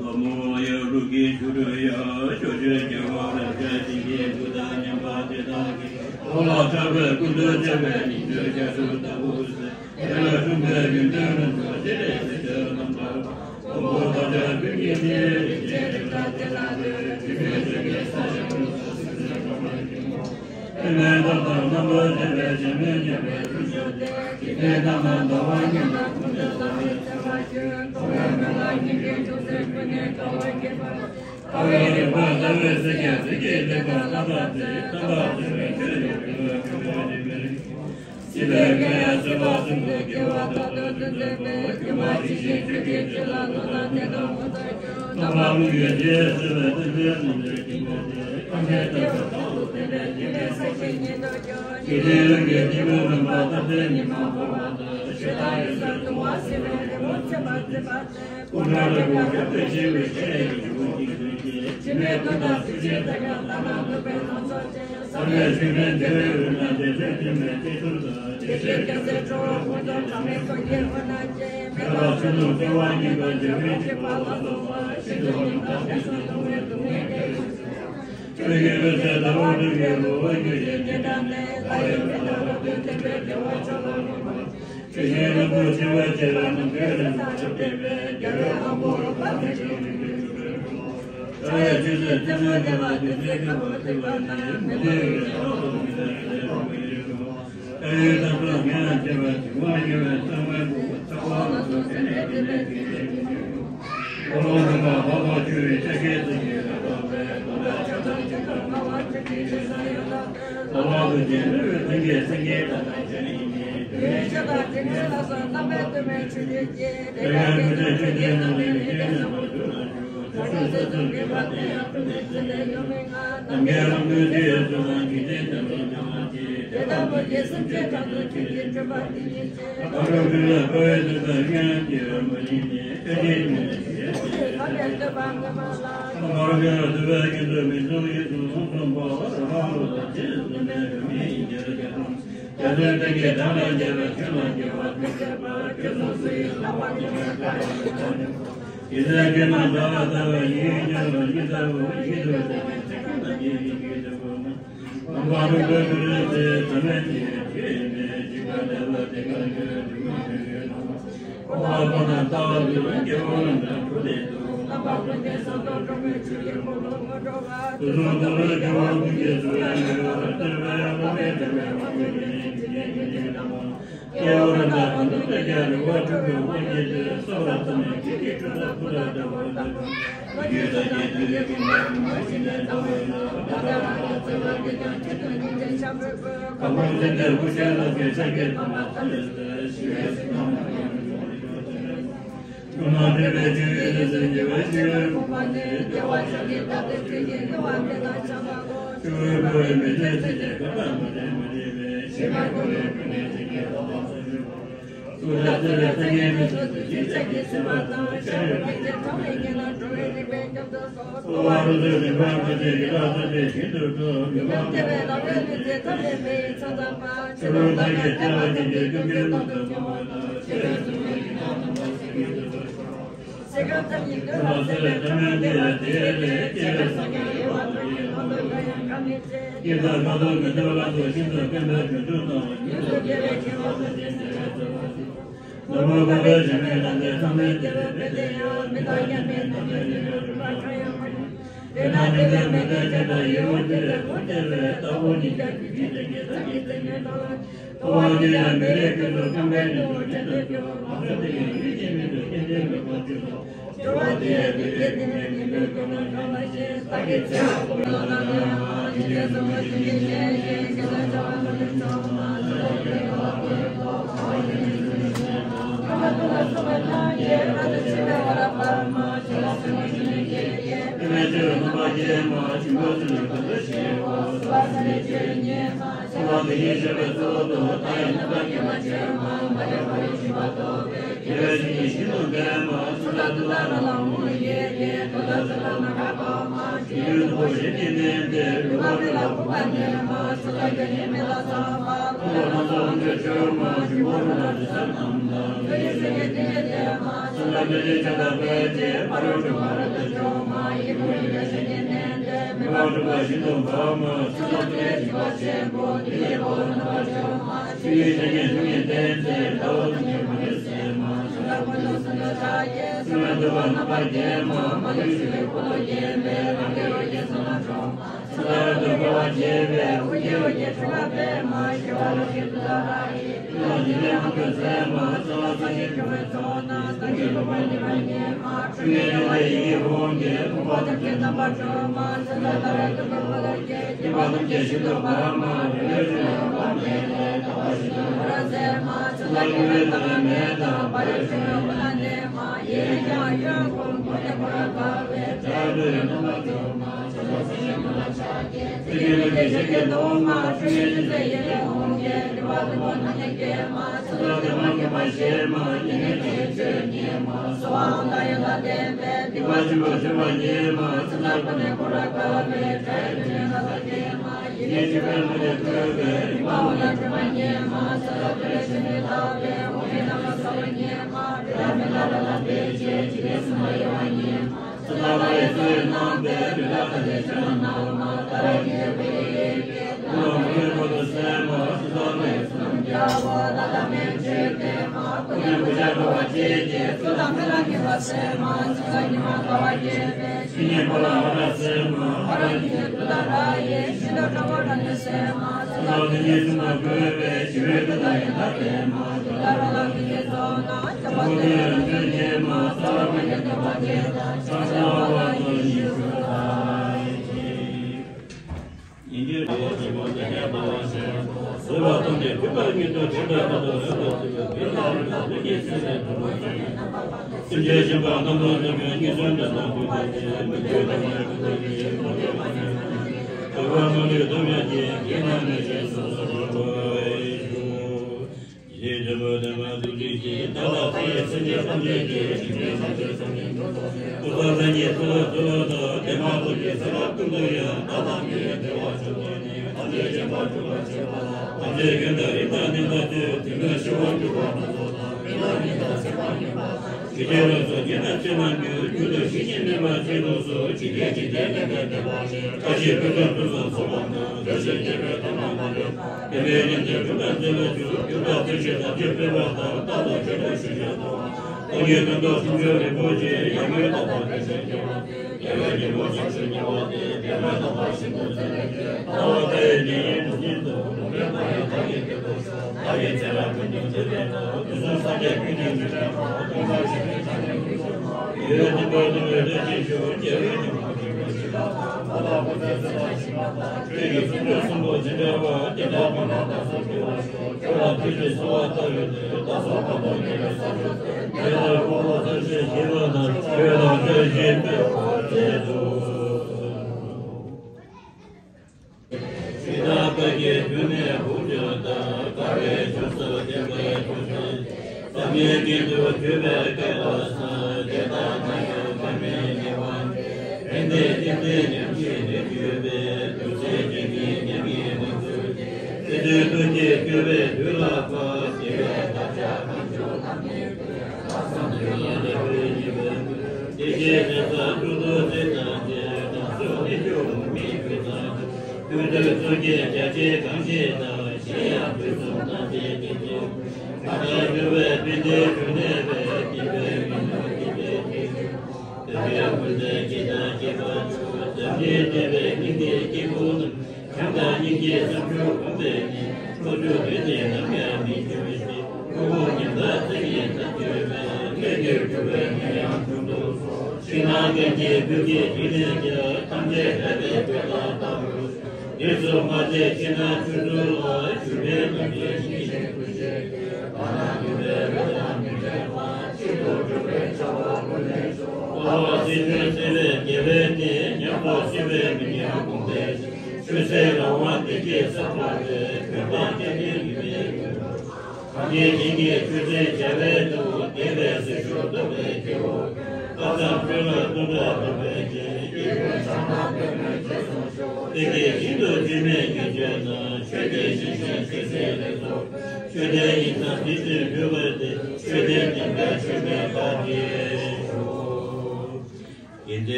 ལྷ་མོ་ཡབ་ལུགས་ཀྱི་བཞུགས་གྲལ་ཡ། ཕྱོགས་བཅུའི་རྒྱལ་བ་རབ་འབྱམས་ཞིང་གི་བུ་དང་མཉམ་པ་དེ་དག་གིས། ལོ་ལ་ཕྲག་པའི་ཀུན་ཏུ་སྤྱོད་པའི་ཉིན་མོའི་ཞག་དྲུག་ལྟ་བུ་ཟེར། དེ་ལ་འཁྲུངས་པའི་ཡོན་ཏན་རྣམས་ཀྱང་སྤྱན་རས་གཟིགས་ཀྱི་རྣམ་ཐར། མགོན་པོ་བདག་ཅག་ཀུན་གྱི་ནི། རིན་ཆེན་རིགས་ལ་དེ་ལ་འབུལ། དྲི་མེད་བཅུད་ཀྱི་ས་ཡི་དབུས་སུ། སྲིད་པའི་འགྲོ་བའི་གཏི་མུག། དེ་ནས་བདག་དང་རྣམ་པར་བཅས་པའི། གཞན་མི་མཉམ་པའི་ཚུལ་བྱུང་སྟེ། འཇིག་རྟེན་དག་ན་ཟླ་བ་གཉིས་ལ། ཀུན་ཏུ་བཟང་བའི་བྱ་བ་བྱོས། འཁོར་བའི་མུན་ལ་སྙིང་གི་ཅུང་ཟད་ཀུན་ནས་དགའ་བ་སྐྱེད་པར་བྱ། ཁ་བའི་རིམ་པར་ཟླ་འོད་ཟེར་གྱིས། གཟི་གིས་བཏེགས་པའི་རྣམ་པར་མཛེས། རྣམ་པར་མཛེས་པའི་ཆོས་ནི་འཕེལ་བའི་འཕེལ་བའི་རིམ་པས། སྲིད་པའི་སྐད་ཡང་སྲིད་པ་གསུམ་དུ་འགྱུར་བ་ལྟར་དུ་ཐུགས་བརྩེ་བས། སྒྱུ་མ་བྱས་ཤིང་ཆོས་ཀྱི་ཆོས་ལ་བློ་དང་ལྡན་དང་མུ་སྟེགས་ཀྱང་། རྣམ་པ་ཀུན་གྱི་རྗེས་སུ་བཟུང་བའི་ཐུགས་བརྩེ་ནི་འདིར་གྱུར་པ་སྟེ། ཐམས་ཅད་ཐོས་པའི་ཚོགས་སུ་འཛིན་པའི་སྒྱུ་མའི་སེམས་ཅན་ཉིད་དུ་གྱུར། ཇི་ལྟར་ཡུལ་གྱི་སྐྱེས་བུ་རྣམ་པར་ཐར་པའི་ཉི་མ་འཁོར་བ་དང་། ཞེ་སྡང་ཡི་སར་ལྟུང་བ་སེལ་བའི་རི་བོར་ཆགས་པར་མཛད་པ་སྟེ། སྐུ་ཕྲེང་ལ་སྒོ་བརྒྱ་པའི་ཆེ་བའི་ཤེས་རབ་ཀྱི་ཆུ་བོ་གཅིག་བརྗོད་ཅིང་། འཆི་མེད་མཐུ་དང་ཐུགས་རྗེའི་ཚོགས་ཀྱང་བརྟན་པར་གྱུར་པའི་ལྷ་ཚོགས་ཅན། བསམ་ཡས་ཆོས་འཕེལ་རྒྱལ་བའི་དབུས་ན་བདེ་གསལ་སྤྲིན་མེད་གཏེར་སྟོང་དུ། བདེ་གཤེགས་རྒྱལ་སྲས་ཁྲོ་བོ་དགུ་དང་བྲལ་བའི་ཐུགས་རྗེའི་དབུས་ན་སྤྱན། མེ་ལྷ་ཚེ་རླུང་བྱེ་བ་གཉིས་པ་འཇའ་རིས་འཁྱིལ་པ་ལ་སོགས་པ། ཤིན་ཏུ་ཉམས་དང་ཤིན་ཏུ་གདུང་བའི་སྡུག་བསྔལ་སྐད་ཡོད་ཚད། ཆོས་ཀྱི་འོད་ཟེར་ཟླ་བ་སྒྲོན་མའི་རི་བོ་འགྱུར་ཞིང་སྙན་གྲགས་ནས། ལྷ་ཡི་མི་ལ་རབ་ཏུ་བརྟན་པའི་རྒྱལ་བ་མཆོག་ལ་གུས་པ། ཆོས་བཞིན་རིན་པོ་ཆེ་བ་ཆེ་བའི་ནམ་མཁའི་རིམ་པར་བརྟན་པའི་རྒྱལ་བའི་དབང་པོ་རབ་དང་རིམ་པས་རིམ་པས་རིམ་པས་རིམ་པས། ལྟ་བའི་ཆོས་ཟད་མཚན་མ་མེད་པ་བདུད་རྩིའི་ཁ་བ་བཏེགས་པ་ནས། མི་ལུས་ཀྱི་ལྷ་ཚོགས་མི་ལུས་ཀྱི་ལྷ་ཚོགས་མི་ལུས་ཀྱི། ཨ་ཡུལ་དང་ཚོགས་ངན་ལ་སྐྱེ་བ་དེ་བ་ཉེ་བའི་ཚང་མའི་བུ་ཚ་བ་ལ་སོགས་དེ་ནས་དེ་ནས་དེ་ནས་དེ་ནས། ཀོ་ལོང་དུ་མ་འཕགས་པ་ཆུ་བོའི་ཆ་ཤས་སུ་ཡོད་པའི་རྟོག་པས་རྟོག་པའི་ཆགས་སྡང་ཆེན་པོར་སྨྲ་བ་ཆོས་ཀྱི་ཆོས་སུ་ཡོད་ལ། རྟོག་པ་ཀུན་བཅས་མི་བས་མཐུན་རྐྱེན་སེང་གེའི་མཐའ་དང་གཅིག་ཡིན་ཏེ། དུས་ཡུན་ཆད་དང་སྒྲིབ་གཉིས་ལ་སོགས་རྣམ་པའི་དུ་མས་ཆོས་སྟོན་གྱི། དེ་ཡང་ཀུན་ཏུ་ཆོས་ཀྱི་རྣམ་སྨིན་ཡོན་ཏན་རྣམ་པར་གྲོལ་བར་འགྱུར། ཐོས་གྲོལ་སོ་སོར་གྱུར་པ་དེ་ཡང་ཀུན་ནས་ཚེ་འདས་ཡོད་མིན་ང་། རྣམ་མཁྱེན་རང་གྲོལ་ཆོས་ཡོད་ཚུལ་དང་འཇིག་རྟེན་ཐམས་ཅད་སྣང་བ་སྟེ། དེ་ལྟ་བུ་ཡི་སེམས་ཅན་གང་དུ་ཆོས་ཀྱི་སྤྲོས་པ་འདི་ཉིད་ཅན། ཕ་རོལ་ཀུན་ལ་དཀའ་བའི་དུས་དང་སྙན་གྱི་རོལ་མོ་ཡིན་ཏེ། ཆོས་ཀྱི་ཐུགས་ཉིད་ཀྱི་ཡེ་ཤེས་ཐ་མལ་སྟོན་པ་ངོ་མ་ལ། ཕ་རོལ་ཀུན་ལ་ཐུབ་པའི་ཁྱེད་ཚོ་མི་གསུང་ཡིད་གསུང་གསུང་པོ་རང་ལུགས་དང་རྗེས་སུ་མཐུན་པའི་རང་ཉིད་ཀྱི་རྒྱ་མཚོའི་གཏིང་གི་གྲངས་ལས་འདས་པའི་ཁྱོད་ལ་སྐྱེ་བ་ཐུགས་བསྐྱེད་པ་ཁྱོད་ཚོ་སུ་ཡིས་ལྷག་པར་སྙན་པའི་བཀའ་ཡང་མི་གོ། ཡིད་ལ་སྐྱེས་ན་འདྲ་བ་ལྟ་བུ་ཡིད་ཉམས་པ་ཉིད་ལྟ་བུ་ཡིད་དུ་འོང་བའི་ཚིག་ཀུན་ལ་ཉེ་ཞིང་གུས་སུ་གུས་མ། མ་རུ་འགྲོ་དུ་རེ་ཚེ་ཐ་མལ་གྱི་ཆོས་ཡིན་པས་འཇིགས་པ་བདེ་བ་དེ་ཀ་འགྱུར་འགྱུར་མ་འགྱུར་འགྱུར་ན། འཁོར་བ་ཁོ་ན་ལྟ་བ་འདུལ་བའི་སྐྱེ་བོ་རྣམས་ལ་འགྲོ་དེ་དུ། རྣམ་པ་ཀུན་ཏུ་ས་རྡོ་སྒྲོན་མེ་ཆུ་ཡི་འཁོར་ལོ་ངོ་འགྲོ་བ། དུས་གསུམ་དུ་རུ་སྐྱེ་བོ་ཀུན་གྱི་གཟུགས་ཡང་ཡོད་རབ་སྟེར་བའི་སློབ་མའི་དྲན་པའི་དབང་པོ་ཉིད་ནས་འཇིག་རྟེན་ཀུན་གྱི་ནང་། སྐྱེ་བོ་རྣམས་ལ་གང་དུ་བལྟས་ཀྱང་རེ་བ་འཁྲུལ་པའི་དབང་གིས་ཏེ། སོ་སོར་ཐོབ་ནས་ཁྱེད་ཀྱི་སྤྲུལ་ལ་ཕུ་ལ་འདྲ་བར་ལྟ་བུ། ལོ་རྒྱུས་ལྟར་གྱི་དུས་ལས་ཀྱི་ནད་མ་ཤི་ནས་ལྟ་བུ་ལ། ད་ལྟ་རང་ལ་བརྩེ་བ་གིས་ཀྱང་ཁྱེད་དང་ཉིན་མཚན་འཆམ་པའི་ཕུལ། གང་ཕུང་ཚེ་འདས་ཀུན་ཤེས་ལ་སྐྱེ་ཤ་སྐྱེ་དང་ལ་ཐ་ལེ་ལ་ཤི་བའི་སྲིད་དང་མ་ཡང་མི་འགྲོ་ཚུལ། སྔོན་མ་འདྲེན་པའི་ཆོས་ཡིན་ཟེར་ཉེ་བའི་ཆོས་ཡོད་ཕུང་པ་ནི། དགེ་བ་ཕྱོགས་ཀྱི་ཐབས་དེ་ཆོས་ཀྱི་དགེ་བ་འདི་དང་བྱམས་པ་གོ། ཆུ་བོའི་ཕུ་བའི་མི་ཚེ་ཚེ་དེ་ཀ་ལ་མ་འདྲེས་མ་འདྲེས་པའི། ཤེས་པ་སྐྱོ་བའི་ཀུན་ནས་ཚིག་གི་ལོ་ཏོག་སུ་ཞུགས། སུ་ལ་བརྩེ་བའི་སངས་རྒྱས་མི་ཚོགས་སུ་ཡིད་ཆེས་ཀྱི་སེམས་པ་དང་། ཤ་རུས་གཉིས་ཀྱི་གྲངས་ལས་ངན་ན་འགྲོ་བའི་རིགས་པའི་སྐྱབས་སུ་སོ། འཚོ་བ་རུ་ཚོའི་རིག་པ་མི་ཚེ་ཡི་ར་ས་དེ་བཞིན་དུ་འགྲོ། མི་ཕམ་བདེ་བའི་ལག་པའི་ལུས་རྩལ་ཐབས་ལས་མེད་ཡི་མཚམས་མཚམས་པ། ཆོས་ལུགས་ཐམས་ཅད་བརྩེ་བ་ཅན་གྱི་སྐྱོབ་མགོན་རྣམས་སུ་བསྔོ་བ་དང་། ཆོས་པའི་གཟུགས་མེད་ཀྱི་ཐབས་རྣམ་པ་སེལ་མི་ཐུབ་པར་ཤོག། སེམས་ཁམས་ཙམ་ཉིད་འདོད་ལ་སེམས་པའི་ལས་དེ་ལས་སྐྱེ་བའི་སངས་རྒྱས་ཡོད་པ་དང་ཡོད་པ་དང་ཡང་གང་མི་ཚེ། སྐྱེ་འདས་ཁ་དོག་མི་འདོད་ལ་སོགས་ཤིན་ཏུ་དཀོན་པའི་རྒྱུ་མཐུན་དང་། ཡུན་དུ་དགེ་བའི་ཁྱད་པར་དང་ལྡན་ཏེ་རེ་ཚོར་བ་ཟེར། ནོར་བུ་དགོས་པའི་ཞིང་ལས་ལྡན་ཏེ་ཚང་མའི་དགེ་བའི་དཔེ་དེ་ཡང་མི་དང་མཉམ་པའི་རྣམ་སྨིན་ནི་ཡོད་རུང་བ་གང་ཡང་མ་ཡིན། དེ་ན་དེ་ལས་མི་ལྡན་ཅན་དང་ཡིད་འོང་དེ་ལས་འོང་སྟེ་བས་ལྟ་བུ་ཉིད་ཀྱང་རྒྱུ་རྐྱེན་དེ་གའི་ཐབས་ཀྱིས་བཙལ་ནས་དང་། འཁོར་བ་འདི་ཡང་མི་ལས་ཀུན་ཏུ་རྐང་པའི་ནང་དུ་བསྐྱལ་ཏེ་འགྱུར། མ་བསྐྱལ་དེ་ཡང་ཡུལ་གྱི་མི་དུ་སྐྱེ་འདས་མི་ཕམ་ཆོས་སོ། སྦྱོར་བ་འདི་ཡང་མི་སྐྱེ་དེ་ནས་ཉིན་མོའི་གོས་ལ་གང་ལ་ཞེན། བདག་གི་ཚེ་སྲོག་ཀུན་ལ་ལ་ལ་ཡང་། འཇིག་རྟེན་གསུམ་པོ་ཞིང་གི་གཞན་ཞིང་། སྐྱེ་འཆི་བ་ལ་ནི་ཚང་མ་ལ་ལ་ཡང་། ཁམས་དུ་ལ་སོགས་པ་ལ་ཡང་། རབ་ཏུ་ཕྱེ་བའི་བ་ར་པདྨ། ཞི་ལ་སྲིན་པོ་ཞིང་གི་གཞན། སྐྱེ་མེད་ཆོས་རྣམ་པ་སྐྱེས་མ། ཆེན་པོ་ཚུལ་ལ་གང་དུ་ཞེན་པ། སོ་བ་ཟད་པའི་ཆོས་ཉིད་མ། སོ་བ་དེ་ཉིད་ཤེས་པའི་ཚུལ་དུ། ལྟ་ཡི་རྣམ་པར་སྐྱེས་མ་ཆེན་མ། མ་རིག་པ་ཡི་ཞི་བ་རྟོགས་པའི། དགེ་བའི་བཤེས་གཉེན་ཤིན་ཏུ་འདས་མ། སུ་དང་ཏུ་ལ་ན་ལ་མུ་ཡེ་ཡེ། ཏུ་ལ་ཙུ་ལ་ན་ག་པ་མ། ཡུལ་དུ་བ་ཞིག་གི་གནས་འདིར། རུ་བ་མི་ལ་བུ་བ་ནས་མ། སུ་ལ་ག་ཡེ་མེ་ལ་ས་མ། ཏུ་ལ་ན་ས་འོང་གི་ཆོས་མ། ཞིང་པོ་རུ་ལ་རི་ས་རྣམས་དང་། ཏུ་ཡེ་ས་ཡེ་ཏུ་ཡེ་ཏེ་མ། སུ་ལ་མི་ལི་ཆ་ད་པའི་ཆེ། ཕ་རོལ་འཁྲུལ་པ་རབ་ཏུ་འཇོམས་མ། ཡེ་མུ་ཡེ་ལ་ཞིག་གི་གནས་འདིར། མི་བ་འཁྲུལ་པ་ཤིན་ཏུ་འབར་མ། སུ་ལ་ཏུ་ཡེ་འཇིགས་པ་ཆེན་པོ། ཏུ་ཡེ་བོ་རུ་ན་བ་འཇོམས་མ། ཆོས་ཀྱི་ཆ་ཉིད་ཐུགས་ཉིད་བསྟན་ཏེ། ལྟ་བ་ཐུགས་ཉིད་མ་ལུས་སེལ་མ། སུ་ལ་ཀུན་ཏུ་སུ་ལུ་ཤཱཀྱའི། སེམས་ལ་འདུལ་བ་རྣམ་པར་རྒྱལ་མ། མ་ལུས་ཞི་བའི་འཁོར་ལོ་བརྒྱན་པའི། རང་གི་འོད་ཀྱི་ས་ལ་འཁྲུངས་མ། སུ་ལ་རབ་ཏུ་དགའ་བར་བྱེད་པའི། དབུ་རྒྱན་འོད་ཀྱི་ཕྲེང་བ་སྤེལ་མ། ཞི་བ་ལྷ་ཞིང་ཏུ་ཏཱ་ར་ཡི། ཀུན་ལ་ཞི་བའི་དབང་དུ་མཛད་མ། གསང་བ་སངས་རྒྱས་འབྱུང་བའི་ཚོགས་རྣམས། བདག་གི་ལུང་པར་ཉན་པར་ངེས་མ། ཁྲོ་གཉེར་ཡོན་ཏན་ཡི་གེ་ཧཱུྃ་གིས། ཕོངས་པ་ཐམས་ཅད་རྣམ་པར་སྒྲོལ་མ། སེམས་ལ་ཏཱ་ར་གཏུམ་པའི་འཁོར་ལོ་བརྒྱན། སྐྱེ་འཆི་ཐམས་ཅད་ཤིན་ཏུ་སྦྱངས་མ། རིག་པའི་ཆུ་ལས་རང་བབས་མེད་ལས། དག་པ་ཤིན་ཏུ་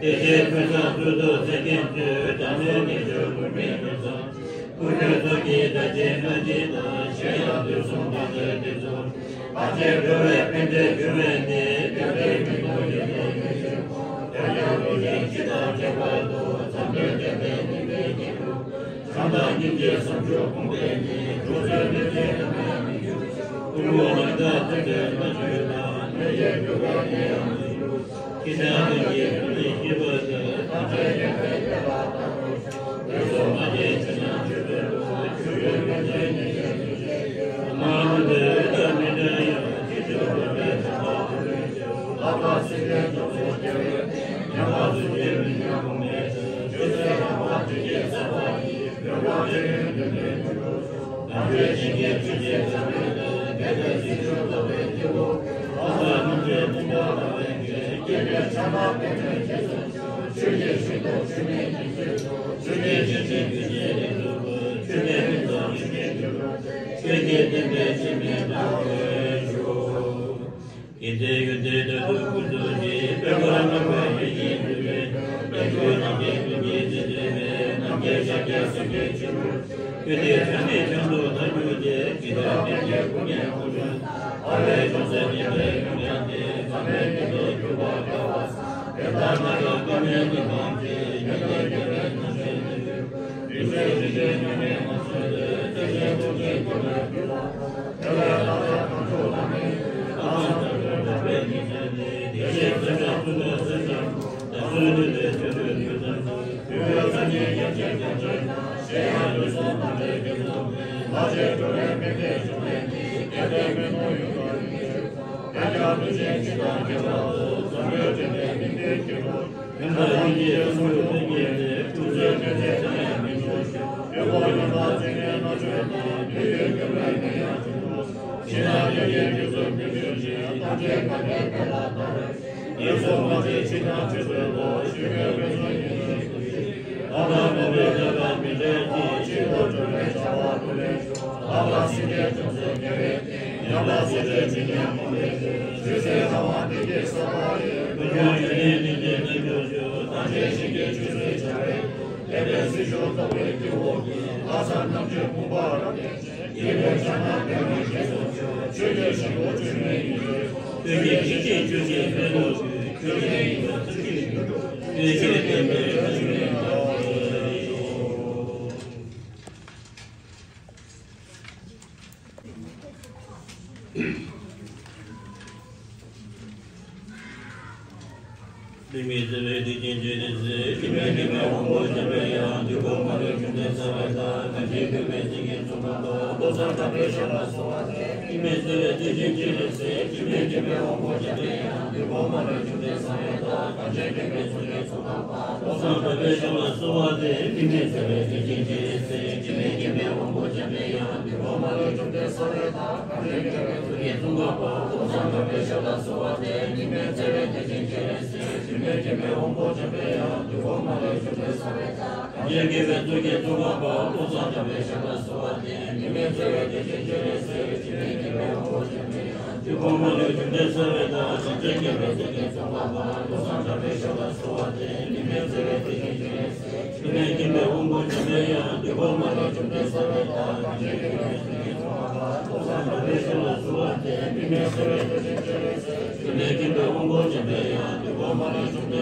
དེ་ཕྱིར་ཐོས་བསམ་སྒྲུབ་ཐབས་ཚེ་གེ་ཚོས། དྲང་སྲོང་ཉེར་སྦྱོར་དངོས་མེད་ཐོས་བསམ། སྐུ་ཁྱོད་ཚོགས་ཀྱི་བདག་ཆེན་སྔ་ཕྱི་དང་། གཞན་ཡང་དུས་གསུམ་བདག་ཅག་དེ་ཚོ། བར་ཆད་སྒྲོལ་བའི་ཕན་བདེ་འབྱུང་བའི་གནས། དེ་འདྲའི་མི་མཐོང་ཡོན་ཏན་མི་ཆོད་པ། དེ་ཡང་ལུས་ཅན་སྤྱི་དང་ཁྱད་པར་དུ། འཛམ་གླིང་བསྟན་པའི་སྙིགས་མའི་སྐྱེ་འགྲོ། བྱམས་དང་སྙིང་རྗེའི་བསམ་སྦྱོར་སྒོམ་པའི་གནས། འགྲོ་ཚུལ་མི་འཛད་ནམ་ཡང་མི་འགྱུར། ཀུན་སློང་ལང་དག་ཙམ་དུ་མ་བྱོན་ན། མི་ཡི་རྒྱུ་བ་ནི་ཡང་མི་འགྱུར། ཁྱེད་ཅག་ཀུན་གྱིས་ཀུན་ནས་ཤེས་པ་དང་། ཐམས་ཅད་མཁྱེན་པའི་དཔེ་ལ་བལྟ་བར་ཤོག །དེ་སོགས་མ་སྐྱེས་ཕྱི་ནང་ཆོས་དཔེ་ལ། ཆོས་ཡོད་མི་འཛད་ཉེས་བྱས་ཉེས་བྱས་ཡོད། མ་འོངས་དུ་ད་མི་འདྲ་ཡང་། ཅི་སྟེ་འོད་དཔག་མེད་ཀྱང་། ལྷག་པར་སྲིད་པའི་སྐྱོབ་གསོ་རྒྱལ་བའི་བསྟན། ཉམས་པ་སུ་སྐྱེ་མི་ཉམས་གོང་མའི་ཆོས། ཆོས་ཟད་རང་དབང་དྲིན་ཅན་ཟབ་པ་ཡི། འོད་དཔག་མེད་ཀྱང་འདུན་པའི་མཐུ་སྟོབས་སོགས། ཐམས་ཅད་ཞིང་གི་ཆོས་ཀྱི་བྱ་བའི་བདག །དེ་ལྟར་སྲིད་ཕྱོགས་རྟོག་པའི་སྐྱེ་བོ་ཀུན། ལྷ་དང་སྣང་མཛད་ཀུན་ཀྱང་རང་བས་མཁྱེན། སྐྱེ་གནས་ཕྱག་ན་པདྨོའི་རྒྱན་སོགས་སུ། ཆོས་ཀྱི་ཤིང་ཏོག་ཆོས་མེད་ཉིད་ཚུལ་དུ། ཆོས་ཉིད་སྤྱན་ཤེས་ཀུན་གྱི་རིགས་སུ་བབ། ཆོས་མེད་ཀུན་བཟང་ཆོས་ཉིད་འདུལ་བ་སྟེ། ཆོས་ཀྱི་བསྟན་པའི་སྤྱི་མེས་རྟག་ཏུ་བཞུགས། དགེ་མཚན་ཡོན་ཏན་དག་ཏུ་ཀུན་རྫོགས་ཤིང་། དཔལ་འཁོར་ལྔ་པོའི་ཡེ་ཤེས་འདུས་པའི། དཔལ་འབྱོར་རྣམ་རྒྱལ་ཀུན་གྱི་རྩེར་འཛིན་པའི། རྣམ་རྒྱལ་ཤཱཀྱ་སེང་གེ་ཆེན་པོ། ཀུན་ཏུ་བྱམས་ནི་བྱང་དུ་བདག་གྱུར་ཅིང་། ཇི་ལྟར་མི་མཁྱེན་ཀུན་ནས་ཀུན་ཀྱང་། ཨ་ལས་བྱུང་སའི་ཉེས་པའི་ཡོན་ཏན་ཏེ། ཚངས་པའི་ཉི་ཟླས་བསྒྱུར་བ་འདྲ་བར་གསུངས། དེ་ལྟར་ནམ་ཡང་བཀའ་མའི་གཏིང་བར་གྱི། ཡོན་ཏན་རྒྱལ་བའི་རྣམ་ཤེས་ནི། རིག་པའི་རིག་པའི་ཉམས་ལེན་ངོ་སྤྲོད་དེ། བརྩེ་ཆེན་ཐུགས་རྗེའི་སྐྱོབ་པའི་མཐུ་ལ་ཕོག །དེ་ལས་བདག་ཅག་གང་བྱུང་བླ་མེད་ཀྱི། ལྷག་བསམ་དྲག་པོས་བསྒྲགས་པའི་ཉིན་མཚན་ནི། བདེ་གཤེགས་མཚན་བཅས་ཀུན་ཏུ་གསལ་ཤིང་ཀུན། བདག་སོགས་ནད་པའི་དོན་དུ་ནུས་ཙམ་ཞིག །དུས་ཡུན་ཐ་སྙད་ཡན་ཆད་ཀྱང་བྱས་ན། གཞན་ཡང་དུས་གསུམ་བདག་ཅག་དེ་ཚོ་ནི། ལྷག་བཅས་འགྲོ་བའི་ཕན་བདེ་འབྱུང་བའི་གནས། གལ་ཏེ་མི་མཐོང་ཡོན་ཏན་མི་ཆོད་པ། འོན་ཀྱང་ལུས་ཅན་སྤྱི་དང་ཁྱད་པར་དུ། འཛམ་བུའི་བསྟན་པའི་སྙིགས་མའི་སྐྱེ་འགྲོ། ཡོན་བདག་སྙིང་རྗེའི་བསམ་སྦྱོར་ལྡན་གྱི་ནི། ཀུན་གསལ་མི་འཛད་ནམ་ཡང་མི་འགྱུར་ཞིང་། དུས་འཁོར་ཡོན་བདག་ཚད་མེད་ལྔ་བཅུ་ནི། དུས་ཡུན་འགྱུར་བས་མི་ཡང་འབྱུང་འགྲོ་ཞིང་། ཕྱི་ནང་གཉིས་ཀྱི་དུས་གསུམ་མི་འགྱུར་ཞིང་། ཐམས་ཅད་མཁའ་འགྲོའི་དཔལ་ལ་བལྟ་བར་ཤོག །དེ་སོགས་མ་སྐྱེས་ཕྱི་ནང་ཆོས་དཔེ་ལ། ཞུགས་པའི་དཔེ་མཚོན་ཉིད་ཀྱིས་ཞུགས་ཤིག །ལྷག་པར་མུན་པའི་ཆར་པ་མི་འབྲལ་ཅིང་། ཕྱིར་དུ་འགྲོ་བའི་བྱ་བ་ཀུན་ལེགས་ཤོག །ལྷག་པར་སྲིད་པའི་སྐྱོབ་གསོ་རྒྱལ་བའི་བསྟན། ཉམས་པ་སྲིད་པའི་མི་ཉམས་གོང་མའི་ཆོས། ཆོས་ཟད་རང་དབང་བདེ་སྐྱིད་ཟབ་པ་ཡི། ཀུན་འབྱུང་ཡོན་ཏན་ནི་འདི་ནི་འབྱུང་ཞུ། ཐམས་ཅད་ཞིང་གི་ཆོས་སུ་བྱ་བའི་བདག །དེ་ལྟར་སྲིད་ཕྱོགས་རྟོག་པའི་སྐྱེ་བོ་ཀུན། ལྷག་བསམ་རྣམ་དཔྱོད་དཔུང་པ་རབ་བརྟན་ཅིང་། དགྱེས་པའི་ཕྱག་ན་པདྨོའི་རྒྱན་སོགས་སུ། ཆོས་ཀྱི་ཞིང་ཁམས་ཆོས་མེད་ཉིད་ཚུལ་དུ། ཆོས་ཀྱི་ཞིང་ཆེན་ཆོས་ཀྱི་དཔལ་ལུ་བཞུགས། ཆོས་ཀྱི་ཡིད་ཀྱི་ཐུགས་རྗེ་ཡིད་འགྲོ། ཆོས་ཀྱི་བསྟན་པའི་བཀའ་བརྒྱུད་ལེགས་པར་སྒྲོགས། དམིགས་མེད་བརྩེ་བའི་གཏེར་ཆེན་སྤྱན་རས་གཟིགས། སྐྱེ་མེད་མཁྱེན་པའི་དབང་པོ་འཇམ་པའི་དབྱངས། དུས་འཁོར་མ་ལུས་འབྱུང་ལྡན་རྩ་བའི་བདག །གངས་ཅན་ཀུན་གྱི་གཙུག་ལག་པ། ཀློང་བཟང་དྲ་བའི་ཞབས་ལ་གསོལ་བ་འདེབས། དམིགས་མེད་བརྩེ་བའི་གཏེར་ཆེན་སྤྱན་རས་གཟིགས། སྐྱེ་མེད་མཁྱེན་པའི་དབང་པོ་འཇམ་པའི་དབྱངས། དུས་འཁོར་མ་ལུས་འབྱུང་ལྡན་རྩ་བའི་བདག །གངས་ཅན་ཀུན་གྱི་གཙུག་གི་གཙུག་ལག་པ། ཀློང་བཟང་དྲ་བའི་ཞབས་ལ་གསོལ་བ་འདེབས། དམིགས་མེད་བརྩེ་བའི་གཏེར་ཆེན་སྤྱན་རས་གཟིགས། སྐྱེ་མེད་མཁྱེན་པའི་དབང་པོ་འཇམ་པའི་དབྱངས། དུས་འཁོར་མ་ལུས་འབྱུང་ལྡན་རྩ་བའི་བདག །གངས་ཅན་ཀུན་གྱི་གཙུག་གི་གཙུག་ལག་པ། ཀློང་བཟང་དྲ་བའི་ཞབས་ལ་གསོལ་བ་འདེབས། དམིགས་མེད་བརྩེ་བའི་གཏེར་ཆེན་སྤྱན་རས་གཟིགས། སྐྱེ་མེད་མཁྱེན་པའི་དབང་པོ་འཇམ་པའི་དབྱངས། དུས་འཁོར་མ་ལུས་འབྱུང་ལྡན་རྩ་བའི་བདག །གངས་ཅན་ཀུན་གྱི་གཙུག་གི་གཙུག་ལག་པ། ཀློང་བཟང་དྲ་བའི་ཞབས་ལ་གསོལ་བ་འདེབས། དམིགས་མེད་བརྩེ་བའི་གཏེར་ཆེན་སྤྱན་རས་གཟིགས། སྐྱེ་མེད་མཁྱེན་པའི་དབང་པོ་འཇམ་པའི་དབྱངས། དུས་འཁོར་མ་ལུས་འབྱུང་ལྡན་རྩ་བའི་བདག །གངས་ཅན་ཀུན་གྱི་གཙུག་གི་གཙུག་ལག་པ། ཀློང་བཟང་དྲ་བའི་ཞབས་ལ་གསོལ་བ་འདེབས། དམིགས་མེད་བརྩེ་བའི་གཏེར་ཆེན་སྤྱན་རས་གཟིགས། སྐྱེ་མེད་མཁྱེན་པའི་དབང་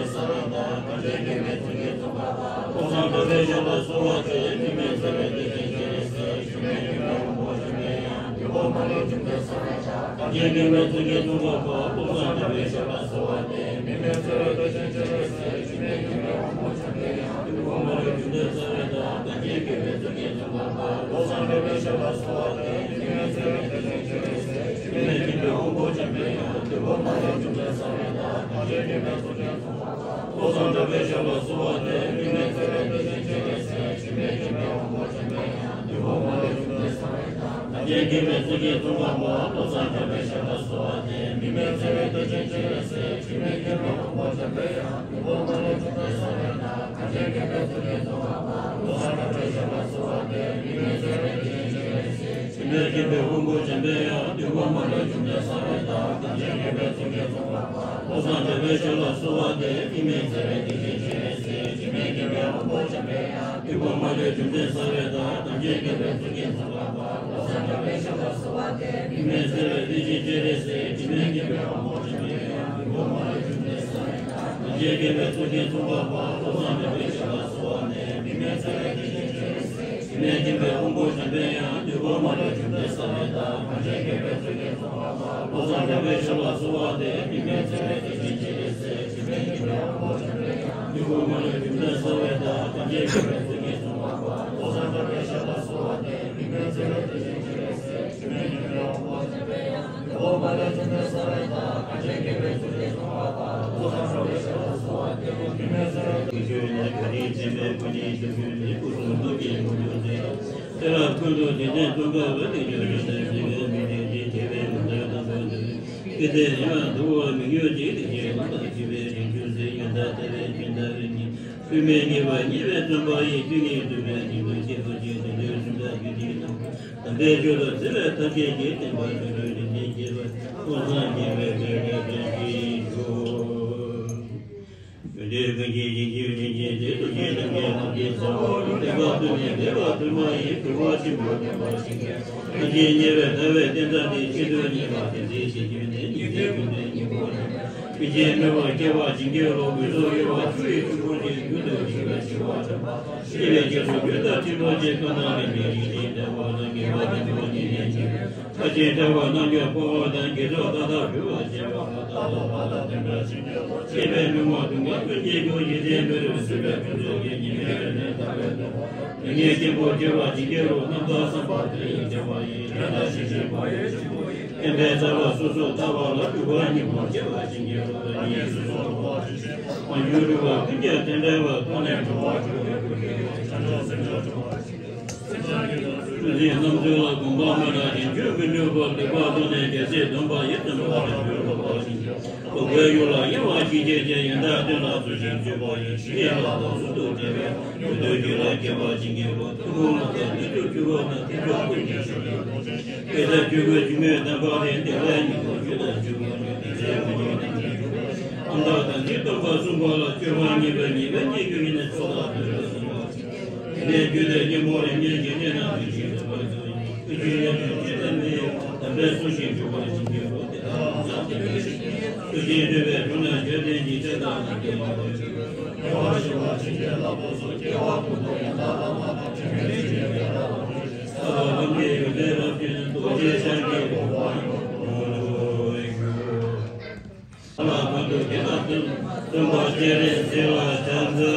པོ་འཇམ་པའི་དབྱངས། དུས་འཁོར་མ་ལུས་འབྱུང་ལྡན་རྩ་བའི་བདག །གངས་ཅན་ཀུན་གྱི་གཙུག་གི་གཙུག་ལག་པ། ཀློང་བཟང་དྲ་བའི་ཞབས་ལ་གསོལ་བ་འདེབས། དམིགས་མེད་བརྩེ་བའི་གཏེར་ཆེན་སྤྱན་རས་གཟིགས། སྐྱེ་མེད་མཁྱེན་པའི་དབང་པོ་འཇམ་པའི་དབྱངས། དུས་འཁོར་མ་ལུས་འབྱུང་ལྡན་རྩ་བའི་བདག །གངས་ཅན་ཀུན་གྱི་གཙུག་གི་གཙུག་ལག་པ། ཀློང་བཟང་དྲ་བའི་ཞབས་ལ་གསོལ་བ་འདེབས། དམིགས་མེད་བརྩེ་བའི་གཏེར་ཆེན་སྤྱན་རས་གཟིགས། སྐྱེ་མེད་མཁྱེན་པའི་དབང་པོ་འཇམ་པའི་དབྱངས། དུས་འཁོར་མ་ལུས་འབྱུང་ལྡན་རྩ་བའི་བདག །གངས་ཅན་ཀུན་གྱི་གཙུག་གི་གཙུག་ལག་པ། ཀློང་བཟང་དྲ་བའི་ཞབས་ལ་གསོལ་བ་འདེབས། དམིགས་མེད་བརྩེ་བའི་གཏེར་ཆེན་སྤྱན་རས་གཟིགས། སྐྱེ་མེད་མཁྱེན་པའི་དབང་པོ་འཇམ་པའི་དབྱངས། དུས་འཁོར་མ་ལུས་འབྱུང་ལྡན་རྩ་བའི་བདག །གངས་ཅན་ཀུན་གྱི་གཙུག་གི་གཙུག་ལག་པ། ཀློང་བཟང་དྲ་བའི་ཞབས་ལ་གསོལ་བ་འདེབས། དམིགས་མེད་བརྩེ་བའི་གཏེར་ཆེན་སྤྱན་རས་གཟིགས། སྐྱེ་མེད་མཁྱེན་པའི་དབང་པོ་འཇམ་པའི་དབྱངས། དུས་འཁོར་མ་ལུས་འབྱུང་ལྡན་རྩ་བའི་བདག །གངས་ཅན་ཀུན་གྱི་གཙུག་གི་གཙུག་ལག་པ། ཀློང་བཟང་དྲ་བའི་ཞབས་ལ་གསོལ་བ་འདེབས། དམིགས་མེད་བརྩེ་བའི་གཏེར་ཆེན་སྤྱན་རས་གཟིགས། སྐྱེ་མེད་མཁྱེན་པའི་དབང་པོ་འཇམ་པའི་དབྱངས། དུས་འཁོར་མ་ལུས་འབྱུང་ལྡན་རྩ་བའི་བདག །གངས་ཅན་ཀུན་གྱི་གཙུག་གི་གཙུག་ལག་པ། ཀློང་བཟང་དྲ་བའི་ཞབས་ལ་གསོལ་བ་འདེབས། དམིགས་མེད་བརྩེ་བའི་གཏེར་ཆེན་སྤྱན་རས་གཟིགས། སྐྱེ་མེད་མཁྱེན་པའི་དབང་པོ་འཇམ་པའི་དབྱངས། དུས་འཁོར་མ་ལུས་འབྱུང་ལྡན་རྩ་བའི་བདག །གངས་ཅན་ཀུན་གྱི་གཙུག་གི་གཙུག་ལག་པ། ཀློང་བཟང་དྲ་བའི་ཞབས་ལ་གསོལ་བ་འདེབས། དམིགས་མེད་བརྩེ་བའི་གཏེར་ཆེན་སྤྱན་རས་གཟིགས། སྐྱེ་མེད་མཁྱེན་པའི་དབང་པོ་འཇམ་པའི་དབྱངས། དུས་འཁོར་མ་ལུས་འབྱུང་ལྡན་རྩ་བའི་བདག །གངས་ཅན་ཀུན་གྱི་གཙུག་གི་གཙུག་ལག་པ། ཀློང་བཟང་དྲ་བའི་ཞབས་ལ་གསོལ་བ་འདེབས། དམིགས་མེད་བརྩེ་བའི་གཏེར་ཆེན་སྤྱན་རས་གཟིགས། འཇིགས་མེད་མཁྱེན་པའི་དབང་པོ་འཇམ་པའི་དབྱངས། འདུས་པ་མ་ལུས་རྒྱུ་འབྲས་གསལ་བའི་བདག་དམ་ཅན་མཁྱེན་པའི་གཙུག་གི་གཙུག་ལག་པ། བློ་བཟང་གྲགས་པའི་ཞབས་ལ་གསོལ་བ་འདེབས། བི་མའི་བརྩེ་བའི་གཏེར་ཆེན་སྤྱན་རས་གཟིགས། འཇིགས་མེད་མཁྱེན་པའི་དབང་པོ་འཇམ་པའི་དབྱངས། འདུས་པ་མ་ལུས་རྒྱུ་འབྲས་གསལ་བའི་བདག་དམ་ཅན་མཁྱེན་པའི་གཙུག་གི་གཙུག་ལག་པ། བློ་བཟང་གྲགས་པའི་ཞབས་ལ་གསོལ་བ་འདེབས། བི་མའི་བརྩེ་བའི་གཏེར་ཆེན་སྤྱན་རས་གཟིགས། འཇིགས་མེད་མཁྱེན་པའི་དབང་པོ་འཇམ་པའི་དབྱངས། འདུས་པ་མ་ལུས་རྒྱུ་འབྲས་གསལ་བའི་བདག་དམ་ཅན་མཁྱེན་པའི་གཙུག་གི་གཙུག་ལག་པ། བློ་བཟང་གྲགས་པའི་ཞབས་ལ་གསོལ་བ་འདེབས། བི་མའི་བརྩེ་བའི་གཏེར་ཆེན་སྤྱན་རས་གཟིགས། འཇིགས་མེད་མཁྱེན་པའི་དབང་པོ་འཇམ་པའི་དབྱངས། འདུས་པ་མ་ལུས་རྒྱུ་འབྲས་གསལ་བའི་བདག་དམ་ཅན་མཁྱེན་པའི་གཙུག་གི་གཙུག་ལག་པ། བློ་བཟང་གྲགས་པའི་ཞབས་ལ་གསོལ་བ་འདེབས། བི་མའི་བརྩེ་བའི་གཏེར་ཆེན་སྤྱན་རས་གཟིགས། འཇིགས་མེད་མཁྱེན་པའི་དབང་པོ་འཇམ་པའི་དབྱངས། འདུས་པ་མ་ལུས་རྒྱུ་འབྲས་གསལ་བའི་བདག་དམ་ཅན་མཁྱེན་པའི་གཙུག་གི་གཙུག་ལག་པ། བློ་བཟང་གྲགས་པའི་ཞབས་ལ་གསོལ་བ་འདེབས། བི་མའི་བརྩེ་བའི་གཏེར་ཆེན་སྤྱན་རས་གཟིགས། ཚེ་རབས་ཀུན་ཏུ་བདེ་ལྡན་སྟོན་པ་བ་དེ་ཉོན་ཡོད་ཟེར་ཞིང་མི་ལྡན་དེ་དེ་བས་མི་འདོད་དམ་པ་འདོད། ཀྱེ་དེ་ཉེ་བར་འདུ་བ་མི་ཉོན་ཅིག་དེ་ཉེ་བར་ལ་ཞི་བའི་རིང་འགྱུར་ཟེར་ཡོན་བདག་ལྟ་བའི་ཀུན་བདག་རིགས་ཉིད། བུད་མེད་ཉེ་བར་ཉེ་བའི་སྟོན་པ་ཡི་བཅུ་གཉིས་སྟོན་པའི་ཉིན་མོ་སྐྱེ་བ་ཅན་དེ་ལུས་སུ་འདའ་རྒྱུ་དེ་དང་། དམ་པའི་ཆོས་ལ་བརྩེ་བའི་ཐབས་མཁས་ཀྱིས་བསྟན་པ་ཆོས་སྒྲོན་རིན་ཆེན་གྱི་བ། ཀུན་བཟང་ཉེ་བའི་བདེ་བའི་དོན་གྱི་མཆོག་ཡོན་ཏན་ཀུན་གྱི་རྗེས་འཇུག་ལྷན་ཅིག་ཏུ། རྡོ་རྗེ་འཆང་ཆེན་ལྷ་སྐུའི་ཚ་བ་ལུ། བསྟན་པ་སྟོད་ནས་འདས་པ་ཐོག་མ་ཡིན། གྲུབ་པ་ཆེན་པོ་བསྟན་པ་ཆེན་པོ། ལྷན་ཅིག་ཉེ་བའི་ཟླ་བའི་བསྟན་རྩ་འདི། ཆེས་མཐོའི་ཉེ་བ་བསྟན་འཛིན་ཞེས་བརྗོད་ནས། ཉི་ཟེར་ཀུན་ལྡན་སྙིང་པོ་རེད། ཀུན་མཁྱེན་མོས་པ་སྐྱེ་བ་བྱིན་གྱིས་རློབས། དགུ་ཚོགས་གཡོ་བ་ཆུ་ཡི་ཆུ་བུར་ཅན། རྒྱུན་དུ་ཞི་བའི་ཞི་བ་དྲན་པ། ཞི་བའི་རྗེས་སུ་རྒྱུད་དང་ཕྲིན་ལོག་ཅན། ཀ་ན་ལི་ནི་རིགས་ཀྱི་ལྟ་བ་དང་། དགེ་བ་དང་ནུས་པ་ཉིད་ལྡན་ཅིང་། ལྷ་ཆེན་ཕྲ་བ་རྣམས་ཀྱང་སྤོང་བ་དང་། དགེ་ཚོགས་མཐའ་དག་སྒྲོལ་བར་བྱེད་པ། ལྟ་རྟོག་པ་དང་ལྡན་པའི་བྱིན་གྱིས་རློབས། སྐྱེས་པའི་ནུས་མང་དུང་དཀར་ཀུན་གྱི་རྒྱུ། ཡིད་བརྟན་མི་རུ་གསོད་པའི་ཕུན་ཚོགས་ཀྱི། ཉི་མའི་རིམ་ནས་དག་པའི་ནུས་པ། དུས་ངན་སྐྱེ་བོ་སྐྱེ་བ་བྱིན་གྱིས་རློབས། རྣམ་དག་བསམ་པ་དེ་ཡི་བདེ་བ་ཡིས། ལས་དང་ཞིང་གཤེགས་མ་ཡི་ཆོས་སྐུ་ཡིས། བསྟན་པའི་རྩ་བ་སོ་སོར་དག་པ་ལ། སྒྲུབ་པ་ཉིད་མོར་སྐྱེ་བ་བྱིན་གྱིས་རློབས། ཉེ་སོ་སོར་རུང་བ་ཆོས་ཅན། མ་གྱུར་རུང་བ་ཀུན་ཀྱང་དེ་འདྲ་བར། ཐོབ་ནས་གྲོལ་བར་འགྱུར་བའི་སྐུ་ཡི་ལུགས། བྱང་ཕྱོགས་སེམས་མཆོག་སྤྲུལ་པ་ཆེ། སེམས་ཅན་རྣམས་ཚུལ་ལ་གོམས་པ་མ་ལགས་ཤིང་། བཅོས་མི་ནུས་པ་ལེགས་པར་མཐོང་ནས། རྒྱལ་སྲས་སྡོམ་པ་ཡི་བསྟན་པ་དང་། ཆོས་ལ་བབས་ཤིང་། རྫོགས་པའི་ཡུལ་ལ་གཡེང་བ་ཅི་བྱེད་ཅེས། ཡང་དག་དོན་ལ་བརྩོན་ཞིང་བརྩོན་པ་ཡིས། ཞི་བའི་ལྷ་དང་ཟུང་དུ་འབྲེལ་བའི། ཡུལ་དུས་རྒྱུད་ལ་སྐྱེ་བ་བྱིན་གྱིས་རློབས། ཐུན་མོང་མ་ལགས་དངོས་གྲུབ་འགྱུར་བ་དང་། ཐེག་མཆོག་ཀུན་གྱི་ཞབས་ཀྱི་རྡོ་རྗེ་ཅན། དེ་ལྟར་ཆོས་སྐུའི་འཇིགས་མེད་དམ་པ་རེད། དེ་ལ་སྙིང་པོ་ཆོས་དང་ཆོས་མ་ཆོས། དེ་ཚེ་མ་ཉིད་དམ་ཆོས་ཆོས་ཀུན། ཨ་མྲ་དང་ནི་སྟོན་པ་གསུམ་པ་ལ། སྤྱོད་པ་ཉེས་པའི་ཉེས་པའི་རྙེད་རྒྱུ་ཡིན་ན། ཚོགས་ལ་ལྟོས་པའི་སེམས་པ་ཅན། དེ་ནས་རྒྱུད་སྡེ་སྙིང་པོ་རེ་རྙེད་ཀྱི། གནས་རྣམས་རིན་ཆེན་དུ་མ་ཚུད་ཀྱི། ཀུན་གཞི་ཡོན་ཏན་ཅི་ལྟར་མི་གཡོ་བ། དམ་པས་བསྲུང་ཞིང་སྒྲུབ་པར་བྱིན་གྱིས་རློབས། དེ་དག་ལམ་སང་དེ་ལས་ཤེས་ཀྱི། ཚུལ་ཁྲིམས་སྒྲུབ་པའི་དྲུང་ནས་བརྒྱ་ལྡན་གྱི། ཚེ་དང་ལྷ་སྐལ་མང་པོས་མཆོད་པའི་དངོས། དགེ་བ་ཞི་བ་ཕྱིན་ཆད་བརླག་པ་སོགས། སྐྱེ་བ་ཀུན་ཏུ་ཡང་དག་བླ་མ་དང་། དྲི་མེད་ཐུགས་རྗེའི་བདག་ལ་ཕུལ་ཞིང་། ས་དང་ལམ་གྱི་ཡོན་ཏན་རབ་བརྗོད་ནས། རྡོ་རྗེ་འཆང་གི་གོ་འཕང་ཡོངས་སུ་རྫོགས་པར་ཤོག། ལ་ཀུན་ཏུ་དགེ་དང་བསྟུན། བསྟུན་པ་སྤྱན་རས་གཟིགས་ལ་ཕྱག་འཚལ་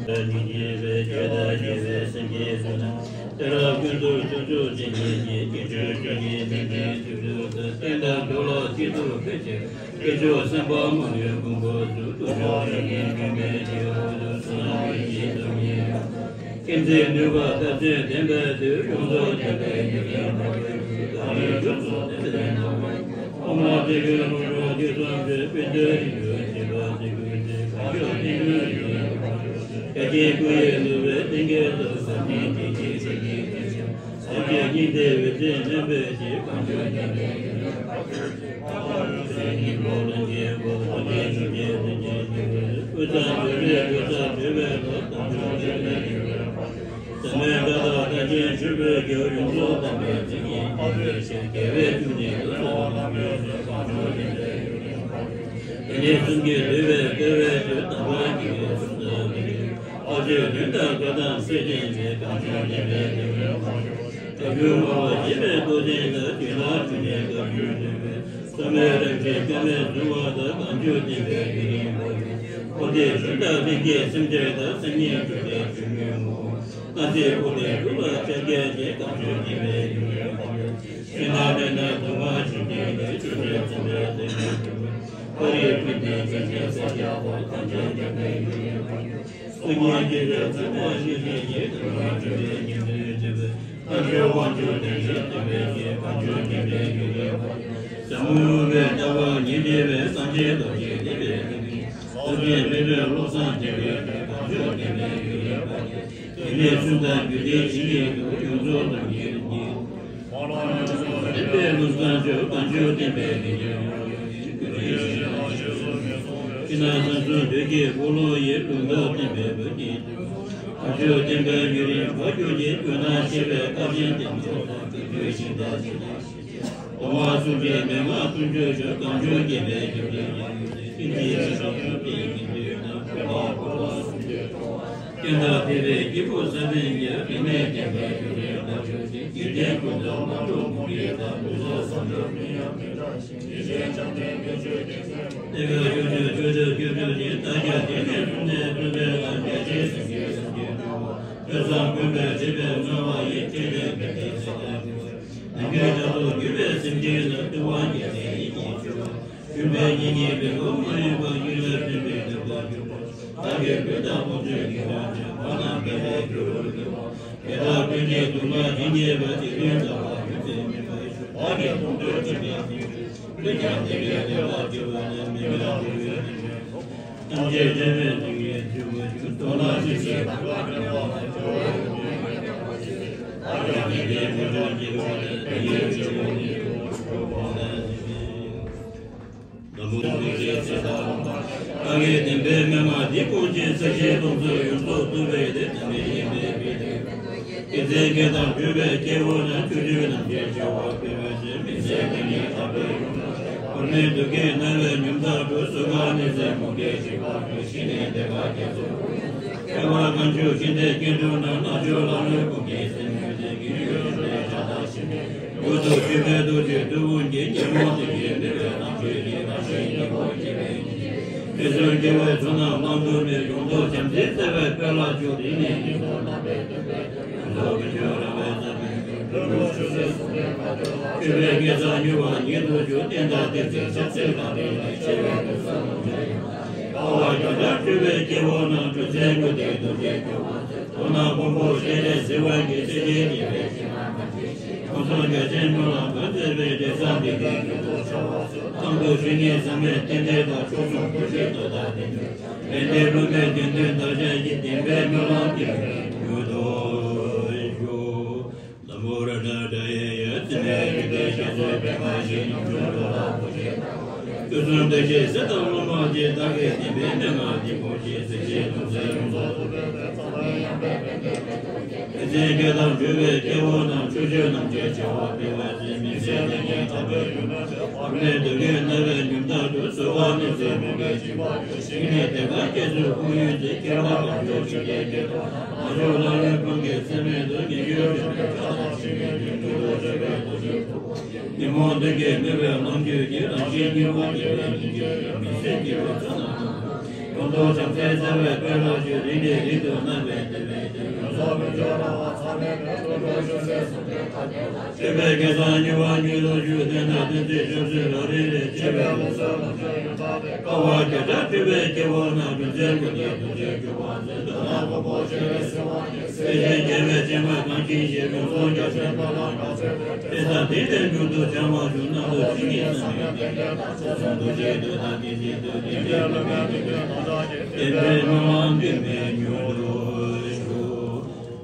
ལོ། ཉིད་ཀྱི་བའི་ཆོས་དང་ཉེ་བའི་སེམས་ཀྱི་ཚུལ། དེ་ལ་ཀུན་ཏུ་སྤྱོད་ཕྱོགས་ཅན་གྱི་ཉིད་ཀྱི་ཆོས་སྤྱོད་ཉིད་མིན་པའི་ཚུལ་དུ་བསྟན་དང་འགྲོ་ལ་གཅིག་ཏུ་ཕན་ཕྱིར། སྐྱེས་མཆོག་སེམས་དཔའ་མང་པོའི་དགོངས་པ་ཚུལ། དུ་མཆོག་རིགས་ཀྱི་མགོན་པོའི་སྤྱི་བོ་དུ། བསོད་ནམས་ཀྱི་སྤྱི་ཚོགས་ཉིད་ཀུན་ཏུ། ཀུན་གཟིགས་ནུས་པ་ཐབས་ཤེས་ལྡན་པའི་མཐུས། ཡོངས་སུ་བརྒྱན་པའི་ཉེར་ལེན་འཕགས་པའི་ཚུལ། གངས་རིའི་ལྗོངས་སུ་བསྟན་པའི་སྣང་བ་ཡིས། ཐོག་མར་ཐེག་པའི་ལུགས་སྦྱོང་ཐོས་བསམ་སྒོམ། པཎ་ཆེན་རིགས་རུས་བྱེ་བ་ཚིག་ཀུན་གྱི། གང་ཞུགས་ཐིམ་ཀུན་ཡུན་རིང་བར་ཤོག། བརྒྱ་བྱིན་སྐུ་ཡི་ནུས་པས་བསྟན་རྒྱས་སུ། ཟབ་ཅིང་རྒྱས་པའི་ཚིག་གི་ཐིག་ཕྱིར། སངས་རྒྱས་སྙིང་ཐིག་འོད་ཟེར་སྙོམས་པའི་ཕྱིར། གང་བྱུང་ཉམས་ལེན་ཡུན་རིང་བར་ཤོག། ཐོག་མར་འོད་གསལ་གྱི་གློག་ལ་སྙོམས་པ། ཐོག་མའི་ཆོས་ཀྱི་རིན་ཆེན་སྤྲུལ་པའི་ཚུལ། དབུས་གཙང་འགྲོ་བའི་འགྲོ་ས་སྒྲོལ་བའི་ཚུལ། དམ་ཆོས་ཆོས་ལས་ཉེ་བའི་བར་ཤོག། ཟབ་མོའི་བཀའ་དང་ཐར་ཕྱིན་ཆོས་ཀྱི་རྒྱལ་པོ་ཡོངས་སུ་དག་པའི་ཚིག་གིས་ཕ་རོལ་ཕྱིན་དགེ་བའི་བཅུ་གཉིས་ཀྱི་ཚོགས་རྣམས་ཡོངས་སུ་གང་བྱུང་བསྟན་པའི་རྒྱུ་ལས། དེ་ནས་གསུང་གི་འདུལ་བའི་སྐལ་བའི་ཆོས་དམ་པ་དགེ་བའི་གསུང་དང་ལྡན་པའི་ཕ་ཆོས་བདུན་དང་བཀའ་ཐམས་ཅད་བསྟན་པའི་གང་བྱུང་བསྟན་པའི་རྒྱུ་ལས། བཀའ་བརྒྱུད་སྨྲ་བ་བཞི་པའི་རྟོགས་ལྡན་དང་། རྒྱུད་ལ་ཆོས་ཉན་བཀའ་བརྒྱུད་འདུལ་བའི། ཟབ་མོའི་རབ་འབྱམས་སྐྱོན་མེད་རྫོགས་པ་དང་། གང་བྱུང་བསྟན་པའི་རྒྱུ་ལས་འཕགས་པའི། འཁོར་འདས་གཞི་བདག་ལྷན་སྐྱེས་སེམས་ཅན་དང་། སེམས་ཉིད་སྤྲོས་བྲལ་ཆོས་ཉིད་ངོ་བོ། སྣང་སྲིད་འཁོར་འདས་དྲུག་ལ་ཕྱག་འཚལ་ཞིང་། གང་བྱུང་བསྟན་པའི་རྒྱུ་ལས་འཕགས་པའི། ཤིང་རྟ་བྲན་དང་གདུང་བ་འཇིག་རྟེན་གྱི། ཆོས་སྤྱོད་འཛིན་པའི་སྡེ་སྣོད་དྲུག་ལ། ཕ་རོལ་ཕྱིན་དང་ཕྱིན་ཆད་ས་སྐྱ་པ། གང་བྱུང་བསྟན་པའི་རྒྱུ་ལས་འཕགས་པའི། སངས་རྒྱས་ཀྱི་རིགས་ཚད་མེད་ཤེས་བཞིན་གྱི། དུས་རྣམས་སྤྲོས་པའི་ཉམས་ལེན་འདུས་པའི། རྣལ་འབྱོར་དབང་ཕྱུག་དེ་བཞིན་གཏན་པའི་ཆོས། གང་བྱུང་བསྟན་པའི་རྒྱུ་ལས་འཕགས་པའི། ཟབ་མོ་སྨྲ་བའི་ལྟ་བ་ཉིད་འདྲེས་པའི། སངས་རྒྱས་རྡོ་རྗེ་བསྟན་པའི་སྟེང་ནས། རྡོ་རྗེ་སྨན་པའི་བློ་བཟང་དེ་བཞིན་གཤེགས། གང་བྱུང་བསྟན་པའི་རྒྱུ་ལས་འཕགས་པའི། དེ་ནས་གསུང་དང་རྒྱུད་སྡེ་ཇི་སྙེད་དུ། ཡོངས་སུ་དོན་གྱི་རིམ་གྱིས། མ་རིག་པའི་ཀླུང་བཟང་སྤྱོད། གང་བྱུང་བསྟན་པའི་རྒྱུ་ལས་འཕགས་པའི། ཤིང་རྟ་ཟམ་གདོང་བདུད་ཀྱི་འཁོར་ལོ་ཡི། ལུང་དུ་བསྟན་པའི་བོད་ཀྱི་གང་བྱུང་བསྟན་པའི་རྒྱུ་ལས་འཕགས་གྱུར་ཅིག། ཇོ་ནང་ཆེ་བའི་བཀའ་བཞིན་བསྟན་པ་དང་། གང་བྱུང་ཤིང་རྟ་ཆེ་ལ་ཞེས་བྱའི། སྡོམ་པ་སྲུང་ཞིང་མན་ངག་སྲུང་སྤྱོད་ཤོག། གང་བྱུང་བསྟན་པའི་རྒྱུ་ལས་འཕགས་པའི། ཤིང་རྟའི་ཞབས་ཀྱུ་པའི་དགེ་འདུན་དང་། འཁོར་བ་འཁོར་བ་སྲུང་སྤྱོད་སྤྲོ་བ། སྐྱོན་དང་ཐེག་པའི་སྐྱེས་བུ་ས་མཚམས་ཀྱི། རིས་མེད་བསྟན་པའི་རྒྱུ་ལས་འཕགས་གྱུར་ཅིག། འཇིག་རྟེན་ཀུན་ཏུ་དམངས་ཁྲོད་ངུར་སྨྲིག་དང་། ལུས་སྲོག་ཟ་འཕྲུག་མི་གཡོ་མི་འབྲལ་ཞིང་། ཡེ་ཤེས་བཅོམ་ལྡན་མི་བསྐྱོད་རྒྱལ་མཚན། གནས་འགག་གཡོ་བྱེད་ཆོས་སྤྱོད་སྐྱོན་བྲལ་ཅིང་། བདག་ཀྱང་དེ་ནས་བཟུང་ནས་བཙུན་པའི་ངང་། རྒྱ་ཆེའི་སེང་གེའི་སེམས་ཅན་སྤྲུལ་པ། ཐོས་བསམ་སྒོམ་པའི་སྒྲིབ་པས་མནར་བ་ཡི། ཕྲིན་ལས་བེམ་པོའི་ཟེར་ལྟར་འགྲོ་བའི། ནམ་མཁའི་མཐའ་ཐོག་འགྱུར་བའི་སེམས་ཅན་ལ། སྤྲུལ་པ་རྒྱལ་མཚན་ཡིད་ཀྱིས་སྤྲུལ་པ། ཞུམ་པའི་གཉེན་ཉེ་བེམ་པོ་མ་ལུས་པ། ཡིད་ལ་སྤྲུལ་པའི་ནམ་མཁར་འགྱུར་བ། བདག་གི་ལུས་དང་དབང་ཕྱུག་གི་དབང་ཕྱུག་མ་རྣམས་པད་མོའི་སྒྱུ་ལུས་འགྱུར་བ། དེ་དག་ཀུན་གྱི་སྡུག་བསྔལ་ཇི་སྙེད་པ། དེ་ཀུན་ཟ་བར་གྱུར་ཚེ་མི་ཕམ་ཤོག། བདག་གི་མཐོང་ཐོས་དྲན་པའི་ཕན་ཡོན་ཀུན་ཀྱང་། དེ་ཀའི་བདེ་བར་གྱུར་པ་ནི། མི་མངའ་ཕུང་པོའི་རིམ་གྲོ་ཐམས་ཅད་དྲན་པའི་ཏིང་ངེ་འཛིན་མ་བྱུང་། དོན་ལ་ཇི་སྲིད་བདག་ལ་ཕན་པ་དང་། སྐྱོ་བ་ཡོངས་སུ་མི་མངའ་བར་གྱུར་ཚེ། བདག་ཀྱང་དེ་ཀའི་མཐོང་ཐོས་དྲན་པ་ནི། དེ་ཡི་ཕྱིར་འོང་ནི་ཀུན་འགྲོ་བ་ནི། ན་མོ་ཀུན་གྱི་ཚེ་དང་ལོ་མ། བདག་གི་བདེན་པའི་མན་ངག་འདི་སྤོང་ཞིང་། ས་གཞིའི་སྟོང་གཟུགས་ཡོངས་སུ་རྟོག་པའི་སྡེ། ཐ་མལ་གཡེང་བས་བསྒྲིབས་ཏེ། སྐྱེད་ཚལ་སྐད་དང་འགྲོས་པའི་སྐྱེ་བོ་རྣམས། ཕྱོགས་བཅུའི་ནམ་མཁའི་བྱ་བ་སྤེལ་བར་བྱེད། མི་ཚེ་འདི་ཉིད་ཐར་པའི་ཡུལ་དུ་གཏོད། མར་མེ་མདུང་གིས་མནར་བའི་ཉམ་ཐག་སྒྲོལ། སྲོད་ཁ་ནད་སེལ་མུ་གེའི་འཇིགས་པ་སྒྲོལ། ཞི་གནས་བདེ་བ་རྒྱ་མཚོའི་ཁུར་ཡོད་ཚེ། སྐྱེ་བ་གང་བྱུང་ཞིང་དེར་སྐྱེ་འགྲོ་ན། རྣལ་འབྱོར་ལག་ལེན་ཀུན་གྱི་སེམས་ཡོད་དེ། རྒྱུན་ཡོད་ཤུགས་ལྡན་བྱ་དང་ཞི་གནས། མྱུར་དུ་སྤྱོད་པའི་རྡོ་རྗེ་རྟུལ་ཕུང་གིས། ཉོན་མོངས་དུག་གིས་མི་གཡོ་རྣམ་དཔྱོད་ཀྱིས། རང་གཞན་གཉེན་པོར་སྐྱེ་བའི་ཉེན་ཆེ། རིགས་གསུམ་སྐྱེ་བོའི་ཚོགས་རྣམས་བླང་དོར་མེད། ཡོངས་རྫོགས་བྱམས་བརྩེའི་རྩ་བའི་དཔལ་ལ་སྤྱོད། རིང་ནས་ཉེན་ཚོར་རྣམ་པའི་སྟོན་པས་སྟོན། ཡོངས་རྫོགས་ཀུན་སྤྱོད་རང་བས་མཛད་པའི་ཕྲིན། ལྷུན་གྲུབ་ཆོས་སྲིད་ཟུང་འབྲེལ་མ་བྱོས་པར། སྤྱོད་པའི་དགེ་རྩ་མྱུར་བར་ཉིད་དུ་སྤྱོད། བསྟན་དང་བདེན་ཚིག་ཆབ་སྲིད་དང་འབྲེལ་ནས། ཆེ་བའི་དགོས་སུ་ལོངས་སྤྱོད་ཡོངས་དག་དཀའ་བ་རྒྱ་ཆེར་སྤྱོད་པའི་སྐྱེ་བོ་རྣམས། སྒྲོལ་མཛད་ཀུན་བདེའི་རྡོ་རྗེ་སྐྱོབ་པར་མཛད། མདོར་ན་ཀོང་པོ་ཤེས་རིག་ཟིལ་པ་གྱིས། སྲིད་ཞིའི་ཉེས་པའི་གཞི་རྣམས་ཕམ་བྱས་ཤིང་། ཁམས་གསུམ་རྒྱ་ཆེན་མྱུར་ལ་འགོད་མཛད་པའི། འབྲས་བཟང་འདི་ཀའི་རྒྱུན་དུ་འཆར་བར་མཛོད། གཏམ་དུ་ཞུས་ནས་ཟབ་མོའི་རྟེན་འབྲེལ་དང་། མཆོག་གསུམ་སྐུ་བཞིའི་མདོ་དང་ལྡན་པའི། དཔལ་ལྡན་སློབ་མའི་དགེ་འདུན་བདག་ཅག་གི། བདེན་པའི་སྨོན་ལམ་སྐྱེ་བའི་རྒྱུར་ཐོབ་ཤོག། ན་མོ་རཏྣ་ཏྲཱ་ཡེ། ཡ་ཙི་ནའི་ཡོན་ཏན་རྒྱ་མཚོའི་པདྨ་བཞིན། ཡུམ་གྱུར་འགྲོ་ལ་སྐུ་ཞབས་ལྟ་བུ། དུས་གསུམ་བདེ་གཤེགས་སྲས་དང་སློབ་མ་ཆེ། བདག་གི་བདེན་པའི་མན་ངག་འདི་སྤོང་ཞིང་། སྲིད་ཞིའི་སྡུག་བསྔལ་ཡོངས་སུ་རྫོགས་པའི་ཕྱིར། ཚངས་པའི་དབྱངས་དཔལ་བེ་ཏའི་སྐུ་ཞབས་ཀྱིས། ཕན་ཕྱིར་སྐད་དང་བརྗོད་པའི་སྐྱེ་བོ་རྣམས། ཕྱོགས་བཅུའི་ནམ་མཁའི་བྱ་བ་སྤེལ་བར་བྱེད། མི་ཚེ་འདི་ཉིད་ཐར་པའི་ཡུལ་དུ་གཏོད། མར་མེ་མདུང་གིས་མནར་བའི་ཉམ་ཐག་སྒྲོལ། སྲོད་ཁ་ནད་སེལ་མུ་གེའི་འཇིགས་པ་སྒྲོལ། ཞི་གནས་བདེ་བ་རྒྱ་མཚོའི་ཁུར་ཡོད་ཚེ། སྐྱེ་བ་གང་བྱུང་ཞིང་དེར་སྐྱེ་འགྲོ་ན། རྣལ་འབྱོར་ལག་ལེན་ཀུན་གྱི་སེམས་མེད་དུ། ཉེ་ཞའི་སྤྱོད་པའི་ཆ་དང་ཞི་བའི་རྒྱུན། མྱུར་དུ་སྤྱོད་པའི་རྡོ་རྗེ་ཐུགས། ཉོན་མོངས་དུག་གིས་མི་གཡོ་རྣམ་དཔྱོད་ཀྱིས། རང་གཞན་གཉིས་པོ་སྐྱེ་བའི་ཉེན་ཆེ་ཡོད། མི་ཚེ་སྐྱེལ་བའི་ཚོགས་རྣམས་ཐོབ། ཡོངས་རྫོགས་བྱང་སེམས་རྩ་བའི་དཔལ་ལ་སྤྱོད། རིང་ནས་རིང་དུ་མནར་བའི་བདེ་བའི་རྒྱུ། ཡོངས་རྫོགས་ཀུན་སྤྱོད་རང་དབང་ཚད་མེད་ཀུན། ལྷུན་གྲུབ་ཆོས་སྲིད་ཟུང་འབྲེལ་ཐབས་མཁས་ལ། སྤྱོད་པའི་དགེ་རྩ་མྱུར་བ་མྱུར་དུ་ཞུགས། བསྟན་དང་བསྟན་སྲིད་ཆབ་སྲིད་རང་རིག་ལས། ཆེ་བའི་ལུགས་སྲོལ་ལོངས་སྤྱོད་ཡོངས་དག་པའི། དཀའ་བ་བརྒྱ་ཕྲག་སྤྱོད་པའི་སྐྱེ་བོ་རྣམས། སྒྲོལ་མཛད་ཀུན་བདེའི་རྡོ་རྗེ་སྐྱོབ་པར་མཛད། མདོར་ན་ཀོང་པོ་ཤེས་རིག་ཟིལ་པ་གྱིས། སྲིད་ཞིའི་རྒྱལ་བའི་སྤྱན་སྔར་གང་ཞི་ཞིང་། ཡོངས་རྫོགས་རྒྱ་ཆེན་དཔལ་ལ་གང་བརྩོན་པའི། དེ་དག་དེང་འདིར་མྱུར་དུ་བྱང་བར་ཤོག། གནམ་དུ་ཤིང་གི་ས་མེད་བསྟན་རྒྱས་དང་། ཕྱོགས་གསུམ་རྡོ་རྗེའི་གདུགས་དང་ཏིང་འཛིན་ཏོག། དེང་འདིར་སློབ་མའི་དགེ་འདུན་དག་ཀྱང་། བདེན་པའི་སྨོན་ལམ་ལྡན་མིན་མྱུར་དུ་ཤོག།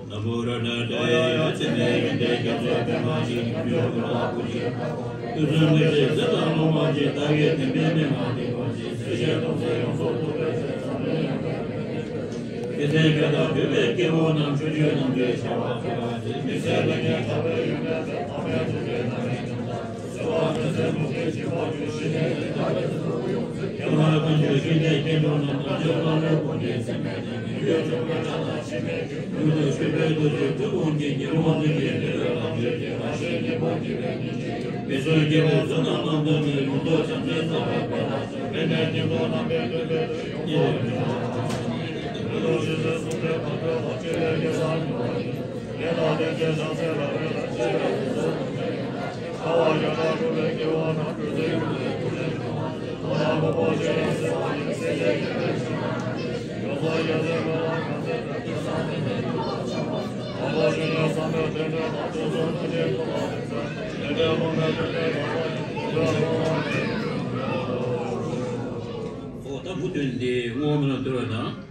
ན་མོ་རཏྣ་ཏྲཱ་ཡེ། ཡ་ཙི་ནའི་ཡོན་ཏན་རྒྱ་མཚོའི་པདྨ་བཞིན། ཡུམ་གྱུར་འགྲོ་ལ་སྐུ་ཞབས་ལྟ་བུ། དུས་གསུམ་བདེ་གཤེགས་སྲས་དང་སློབ་མ་ཆེ། བདག་གི་བདེན་པའི་མན་ངག་འདི་སྤོང་ཞིང་། སྲིད་ཞིའི་སྡུག་བསྔལ་ཡོངས་སུ་རྫོགས་པའི་ཕྱིར། འཛམ་གླིང་ཡངས་པའི་བོད་ཀྱི་སྐད་དུ། ཚེ་བརྒྱ་དང་བསྡུས་པའི་སྐྱེ་བོ་རྣམས། ཆོས་སྤྱོད་རྣམ་འགྲེལ་བྱ་བ་མཛད་པ་ནི། མི་ཟད་པའི་ཉག་ཕྲ་བའི་ཡོན་ཏན་ཚེ་དཔག་མེད་ཐུབ་པའི་རྣམ་སྨིན་ཐོབ་པ། གསོལ་བ་འདེབས་སེམས་མུ་སྟེགས་ཀྱི་དབང་ཕྱུག་ཞི་བདེ་ལས་ཐར་པའི་ཚུལ་དུ་གཡུང་དྲུང་ཡབ་ཡུམ་མཁའ་འགྲོ་ཀུན་གྱི་སྐྱེ་འགྲོ་རྣམས། དལ་འབྱོར་རྣམ་གྲོལ་ཀུན་གྱི་ཚེ་སྨད་དུ། མི་འགྱུར་འབྱུང་པོའི་དགྲ་དང་འཆི་མེད་ཀྱི། མྱུར་དུ་མཆོད་པའི་ཐུགས་རྗེས་སྒྲུབ་ཕུན་གྱི་ཉེ་བར་ལྡན་པའི་ལམ་ཆེན་གྱི་རང་གཞན་གཉིས་པོ་སྐྱེ་བའི་གནས་ཀྱི་ཡུལ། མི་བསྲུན་སྐྱེ་བོའི་བསོད་ནམས་རྣམ་དག་ནི། ཡོངས་རྫོགས་བྱང་སེམས་བསམ་པའི་དཔལ་ལ་སྤྱད། དཔེར་ན་སྙིང་པོ་རྣམ་པའི་སྟོན་པའི་ཚུལ། ལུས་ལ་ཞིག་ཚེ་གསུམ་པའི་བར་དོའི་བར། ཆེ་བའི་དགེ་བ་ནི་མ་ཡིན། ལས་དང་ལྡན་ཅིང་བྱང་སེམས་རབ་རིམ་ལ། ཆེ་བའི་དགེ་ཚོགས་ཀུན་ཀྱང་ཡང་། དལ་བ་བརྒྱ་ཕྲག་འགྲོ་བའི་སྐྱེ་བོ་རྣམས། འགྲོ་དོན་ཀུན་ཏུ་ཐུགས་རྗེས་བཟུང་། ཐོབ་ལ་མགོན་པོ་ཆེ་ཡི་སྲིད་པ་ཡི། སྲས་བཅས་དགེ་འདུན་ཆོས་རྣམས་ཀྱི། ཡོངས་རྫོགས་རྒྱལ་སྲས་འགོད་པ་གང་ཚེ་ཐར། དེ་སངས་རྒྱས་ཀྱི་ཐུགས་ལ་ཆགས་པ། དང་པོ་ཆོས་ཉན་བསམ་པའི་དོན་དྲན་པ། ཐོས་བསམ་སྒོམ་གྱིས་ཐུགས་ལ་ཐིམ་ཚེ། དེ་འདྲའི་དབང་པོའི་དོན་དྲན་པ། ཐོས་པ་སྒོམ་པ། འོ་ད་མུ་སྟེགས་འདི་བསྔོ་སྨོན་ལ་འདུར་བ་དང་།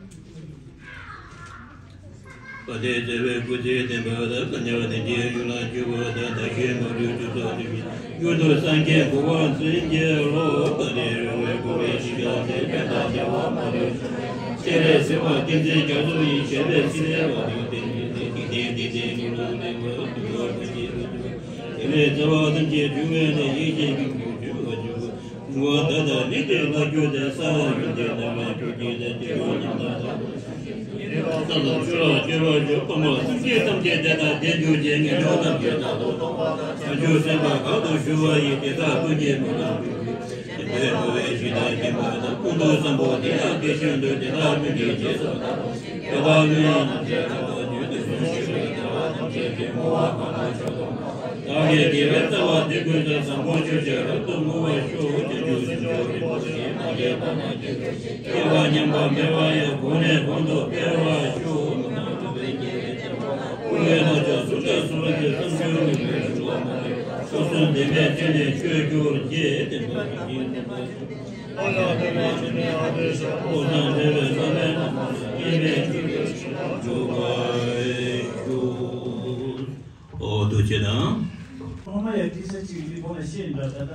དཔལ་ལྡན་རྩ་བའི་སྐུ་ཚེ་བརྟན་པ་དང་། གང་ཉམས་ལྡན་གྱི་ཡུལ་ལ་འཇུག་པ་དང་། བདག་གཞན་མ་ལུས་སྤྱོད་ཚོགས་ཐིམ་པས། མྱུར་དུ་སངས་རྒྱས་གོ་འཕང་མཚོན་གྱུར་ལོ། དཔལ་ལྡན་རོལ་པའི་སྒོ་བས་ཞིང་ཁྱབ་མཛད། ཕན་དང་བདེ་བ་མ་ལུས་སྤྱོད། སྤྱན་རས་གཟིགས་དབང་བསྟན་འཛིན་རྒྱ་མཚོ་ཡི། ཞབས་པད་སྲིད་མཐའི་བར་དུ་བརྟན་གྱུར་ཅིག་འཇིག་རྟེན་འདི་ནས་མྱུར་དུ་འདས་པ། དུས་འཁོར་ཕལ་ཆེར་རབ་ཏུ་བྱུང་། དེ་ལས་རྩ་བ་ཐམས་ཅད་འབྱུང་བའི་གནས། ཡེ་ཤེས་ཀྱི་རྒྱུད་འབྱུང་བར་འགྱུར། འབྱུང་བ་མཐའ་དག་ནི་དེ་ལ་གྱུར་ཏེ། ས་ཡོན་ཏན་རྣམ་པར་གྱུར་ཅིག་ལས། དེ་ཡང་རྣམ་དག་ཐོབ་ཅིང་། ཉེས་པ་ཀུན་སློང་བཅོམ་པར་འགྱུར་རོ། ཕ་མ་སེམས་ཅན་ཐམས་ཅད་དེ་དག་བདེ་གྱུར་ཅིག་ངན་སོང་ཐམས་ཅད་རྟག་ཏུ་སྟོངས་པ་དང་། བྱང་ཆུབ་སེམས་དཔའ་གང་དུ་བཞུགས་པ་ཡི། དེ་དག་ཀུན་གྱི་མིང་ལ་འབུལ་གྱུར་ཅིག་དེ་འདྲའི་འགྲོ་བའི་གཞི་དང་མཁྱེན་པ་དང་། ཀུན་ཏུ་བཟང་པོ་དེ་ཡང་དེ་བཞིན་དུ། དེ་དག་ཀུན་གྱི་རྗེས་སུ་བདག་སློབ་ཅིང་། དེ་དག་ཀུན་ཡང་ནམ་མཁའི་མཐའ་དང་མྱུར་དུ་ཕྱིན་ཞིང་། བདེ་བ་ཐམས་ཅད་ཀྱི་བསྔོ་བ་གང་དག་མཆོག་ཏུ་བདག་གི་དགེ་བའི་རྩ་བ་འདི་ཀུན་ཏུ། བཟང་པོ་སྤྱོད་ཕྱིར་རབ་ཏུ་བསྔོ་བར་ཤོག་བྱང་ཆུབ་སེམས་མཆོག་རིན་པོ་ཆེ། མ་སྐྱེས་པ་རྣམས་སྐྱེ་གྱུར་ཅིག་སྐྱེས་པ་ཉམས་པ་མེད་པ་ཡང་། གོང་ནས་གོང་དུ་འཕེལ་བར་ཤོག་སྐུ་ཡི་རྣམ་ཅོག་ཟུང་དུ་སུ་རེ་ཡི། བསམ་དོན་རིགས་པའི་འགྲོ་བ་མ་ལུས། སོ་སོ་བདེན་པའི་ཆོས་ནི་ཆོས་གྱུར་ཅིག་བསྟན་པ་ཡིན། ཨོ་ཡ་བདེ་བའི་ཆོས་ནི་ཨ་ཏི་ཤ། ཨོ་ན་བདེ་བའི་བསམ་པའི་རྣམ་པར་སྨིན་པའི་ཆོས་ཀྱི་ཆོས་ལ་འཇུག་པར་ཤོག་ཨོ་ཐུགས་རྗེ་གནང་། སྔོན་མ་ཡང་ཏི་སེ་གཅིག་འདི་གོང་ལ་བཤད་ཡིན་འདྲ། ད་ལྟ་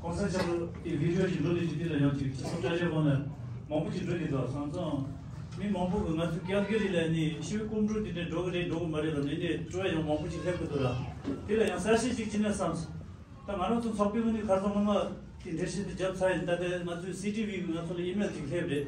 གོང་ས་མཆོག་གི་བི་ཌི་ཡོ་ཞིག་འགྲོ་དུས་ཀྱི་དེ་ལ་ཡང་ཅིག་ཁྱེད་ཚོ་བཀྲ་ཤིས་གོང་ལ་མང་པོ་ཅིག་འགྲོ་གི་འདུག་སང་ཙང་མི་མང་པོ་གིས་ང་ཚོ་ཀལ་ག་རི་ལ་ནི་ཞི་བའི་སྐོམ་འགྲོས་དེ་འདྲ་འགྲོ་གི་རེད་འགྲོ་གི་མ་རེད་ལ་ནི་འདྲ་སྤྲོ་བ་ཡང་མང་པོ་ཅིག་སླེབས་གི་འདུག་ར། དེ་ལ་ཡང་གསལ་བཤད་ཅིག་བྱས་ན་བསམས། ད་ང་རང་ཚོ་ཚོགས་པའི་ངོས་ནས་ཁ་སང་སྔོན་མ་དེ་འགྲེལ་བཤད་དེ་བརྒྱབ་ཚར་ཡིན། ད་ལྟ་ང་ཚོའི་སི་ཊི་ཝི་གིས་ང་ཚོ་ལ་ཨི་མེལ་ཅིག་སླེབས་རེད།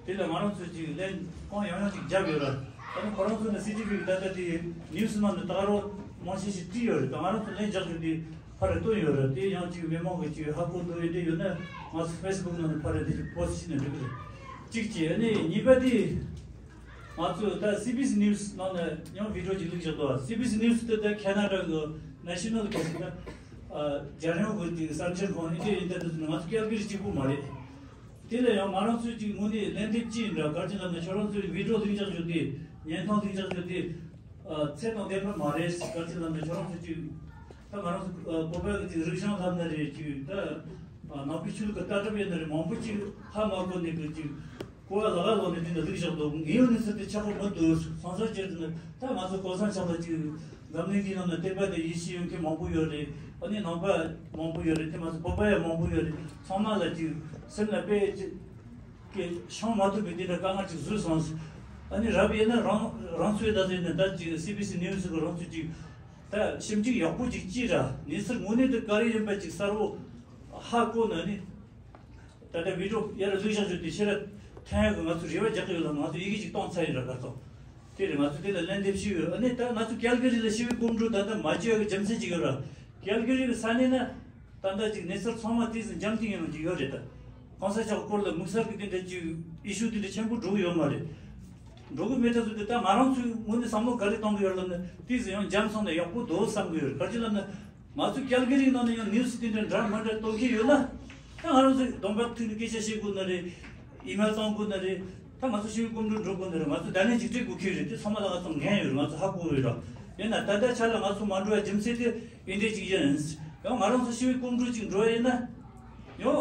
དེ་ལ་ང་རང་ཚོས་ཅིག་ལན་གང་ཡང་ཡང་ཅིག་བརྒྱབ་ཡོད་ར། ད་ནི་ཁོ་རང་ཚོ་ནི་སི་ཊི་ཝི་གིས་ད་ལྟ་དེ་ནིའུ་སི་ནང་དུ་ལྟ་རོགས་མང་ཆེ་ཞིག་བྲིས་ཡོད་རེད། ད་ང་རང་ཚོ་ལན་རྒྱག་རྒྱུ་དེ་ཕར་ར་བཏོན་ཡོད་རེད། དེ་ཡང་ཅིག་མི་མང་གིས་ཅིག་ཧ་གོ་འདུག་ཡོད་དེ་ཡོད་ན་ང་ཚོ་ཕེ་སི་བུག་ནང་དུ་ཕར་ར་དེ་ཅིག་པོ་སི་ཊི་བྱས་ནས་འགྲིག་གི་རེད། གཅིག་བྱས། ཨ་ནི་གཉིས་པ་དེ། ང་ཚོས་ད་སི་བི་སི་ནིའུ་སི་ནང་ནས་ཡང་བི་ཌི་ཡོ་ཅིག་བླུགས་བཞག་འདུག་སི་བི་སི་ནིའུ་སི་དེ་ད་ཁེ་ན་ཌ་གི་ནེ་ཤ་ནལ་གི་ཟེར་ན་རྒྱལ་ཡོངས་ཀྱི་དེ་གསར་འགྱུར་ཁང་ཨིན་ཇི་ཨིན་ད་དེ་ཚོ་ནི་ང་ཚོ་ཀལ་ག་རི་གཅིག་པུ་མ་རེད། དེ་ལ་ཡང་ང་རང་ཚོས་ཅིག་དངོས་གནས་ལན་འདེབས་ཅི་ཡིན་འདྲ། ག་རེ་ལབ་ན་ཁྱོད་རང་ཚོས་བི་ཌི་ཡོ་བླུགས་བཞག་རྒྱུ་དེ་བརྙན་ཐུང་བླུགས་བཞག་རྒྱུ་དེ་ཚད་དང་ལྡན་པ་མ་རེད། ག་རེ་ལབ་ན་ཁྱོད་རང་ཚོ་ཅིག་ད་ང་རང་ཚོ་བོད་པའི་གི་ཅིག་རིག་གཞུང་ལབ་ན་རེད། ཅིག་ད་ནང་པའི་ཆོས་ལུགས་ཀྱི་ལྟ་གྲུབ་ཡིན་ན་རེད། མང་པོ་ཅིག་ཧ་མ་གོ་ནས་གི་ཅིག་གོ་བ་ལ་ལ་ལོག་ནས་དེ་འདྲ་བླུགས་བཞག་འདུག་ངས་ཡོད་ནས་ཟེར་ཏེ་ཆགས་པ་མི་འདུག་སོང་ཙང་ཅིག་ད་ང་ཚོ་གོ་ས་ཆགས་ལ་ཅིག་འཛམ་གླིང་འདིའི་ནང་ན་བསྟན་པ་དེ་ཡིད་ཆེས་ཡོད་མཁན་མང་པོ་ཡོད་རེད། ཨ་ནི་ནང་པ་མང་པོ་ཡོད་རེད། དེ་མ་ཟད་བོད་པ་ཡང་མང་པོ་ཡོད་རེད། ཚང་མ་ལ་ཅིག་སེམས་ལ་དཔེ་ཅིག་གི་ཤོང་མ་ཐུབ་པའི་དེ་འདྲ་དཀའ་ངལ་ཅིག་བཟོས་སོང་། ཨ་ནི་རབ་ཡིན་ན་རང་རང་ཚོའི་ད་ཟེར་ནས་ད་ཅིག་སི་བི་སི་ནིའུ་སི་གི་རང་ཚོས་ཅིག་ད་ཞིབ་འཇུག་ཡག་པོ་ཅིག་ཅིག་ར་གནས་ཚུལ་དངོས་གནས་དེ་ག་རེ་ཡིན་པ་ཅིག་གསལ་བོ་ཧ་གོ་ན་ནི། ད་ལྟ་བི་ཌི་ཡོ་ཡར་བླུགས་བཞག་རྒྱུ་དེ་ཕྱིར་ཐོན་ཡག་གི་ང་ཚོ་རེ་བ་རྒྱག་གི་ཡོད་ལ། ང་ཚོ་ཡི་གེ་ཅིག་གཏོང་ཚར་ཡིན་ར་ག་ཚོད། དེ་རེད། ང་ཚོ་དེ་ལ་ལན་འདེབས་ཤིག་ཡོད། ཨ་ནི་ད་ང་ཚོ་ཀལ་ག་རི་ལ་ཞི་བའི་སྐོམ་འགྲོས་ད་ལྟ་མ་བྱེད་ཡག་གི་རྒྱུ་མཚན་ཅིག་ཡོད་ར། ཀལ་ག་རི་གི་ས་གནས་ན་ད་ལྟ་ཅིག་གནས་ཚུལ་ཚང་མ་དེ་ཚོ་འཇམ་ཐིང་ཡོང་གི་ཡོད་རེད། ད་གོང་ས་མཆོག་སྐོར་ལ་དམིགས་བསལ་གི་དེ་འདྲ་ཅིག་ཨི་ཤུ་དེ་འདྲ་ཆེན་པོ་འགྲོ་གི་ཡོད་མ་རེད། འགྲོ་གི་མེད་ད་ཚོད་དེ་ད་ང་རང་ཚོའི་ངོས་ནས་བསམ་བློ་ག་རེ་གཏོང་གི་ཡོད་ལབ་ན་དེ་ཚོ་ཡང་འཇམ་སོང་ན་ཡག་པོ་འདུག་བསམ་གི་ཡོད། ག་རེ་ལབ་ན། ང་ཚོ་ཀལ་ག་རི་ནང་ནས་ཡང་ནིའུ་སི་དེ་འདྲ་འདྲ་མི་འདྲ་གཏོང་གི་ཡོད་ན། ད་ང་རང་ཚོ་གདོང་པ་ཐུག་ནས་སྐད་ཆ་བཤད་དགོས་ནི་རེད། ཨི་མེལ་གཏོང་དགོས་ནི་རེད། ད་ང་ཚོ་ཞི་བའི་སྐོམ་འགྲོས་འགྲོ་དགོས་ནི་རེད། ང་ཚོ་ད་ནས་ཅིག་སྤྲད་དགོས་ཀྱི་རེད། དེ་ཚང་མ་ལ་ང་ཚོ་ངན་ཡོད་རེད། ང་ཚོ་ཧ་གོ་ཡོད་ར། ཡིན་ན་ད་ལྟ་ཆ་ལ་ང་ཚོ་མ་འགྲོ་བའི་རྒྱུ་མཚན་དེ་འདི་འདྲ་ཅིག་ཡིན། ཡང་ང་རང་ཚོ་ཞི་བའི་སྐོམ་འགྲོས་ཅིག་འགྲོ་བ་ཡིན་ན། ཡང་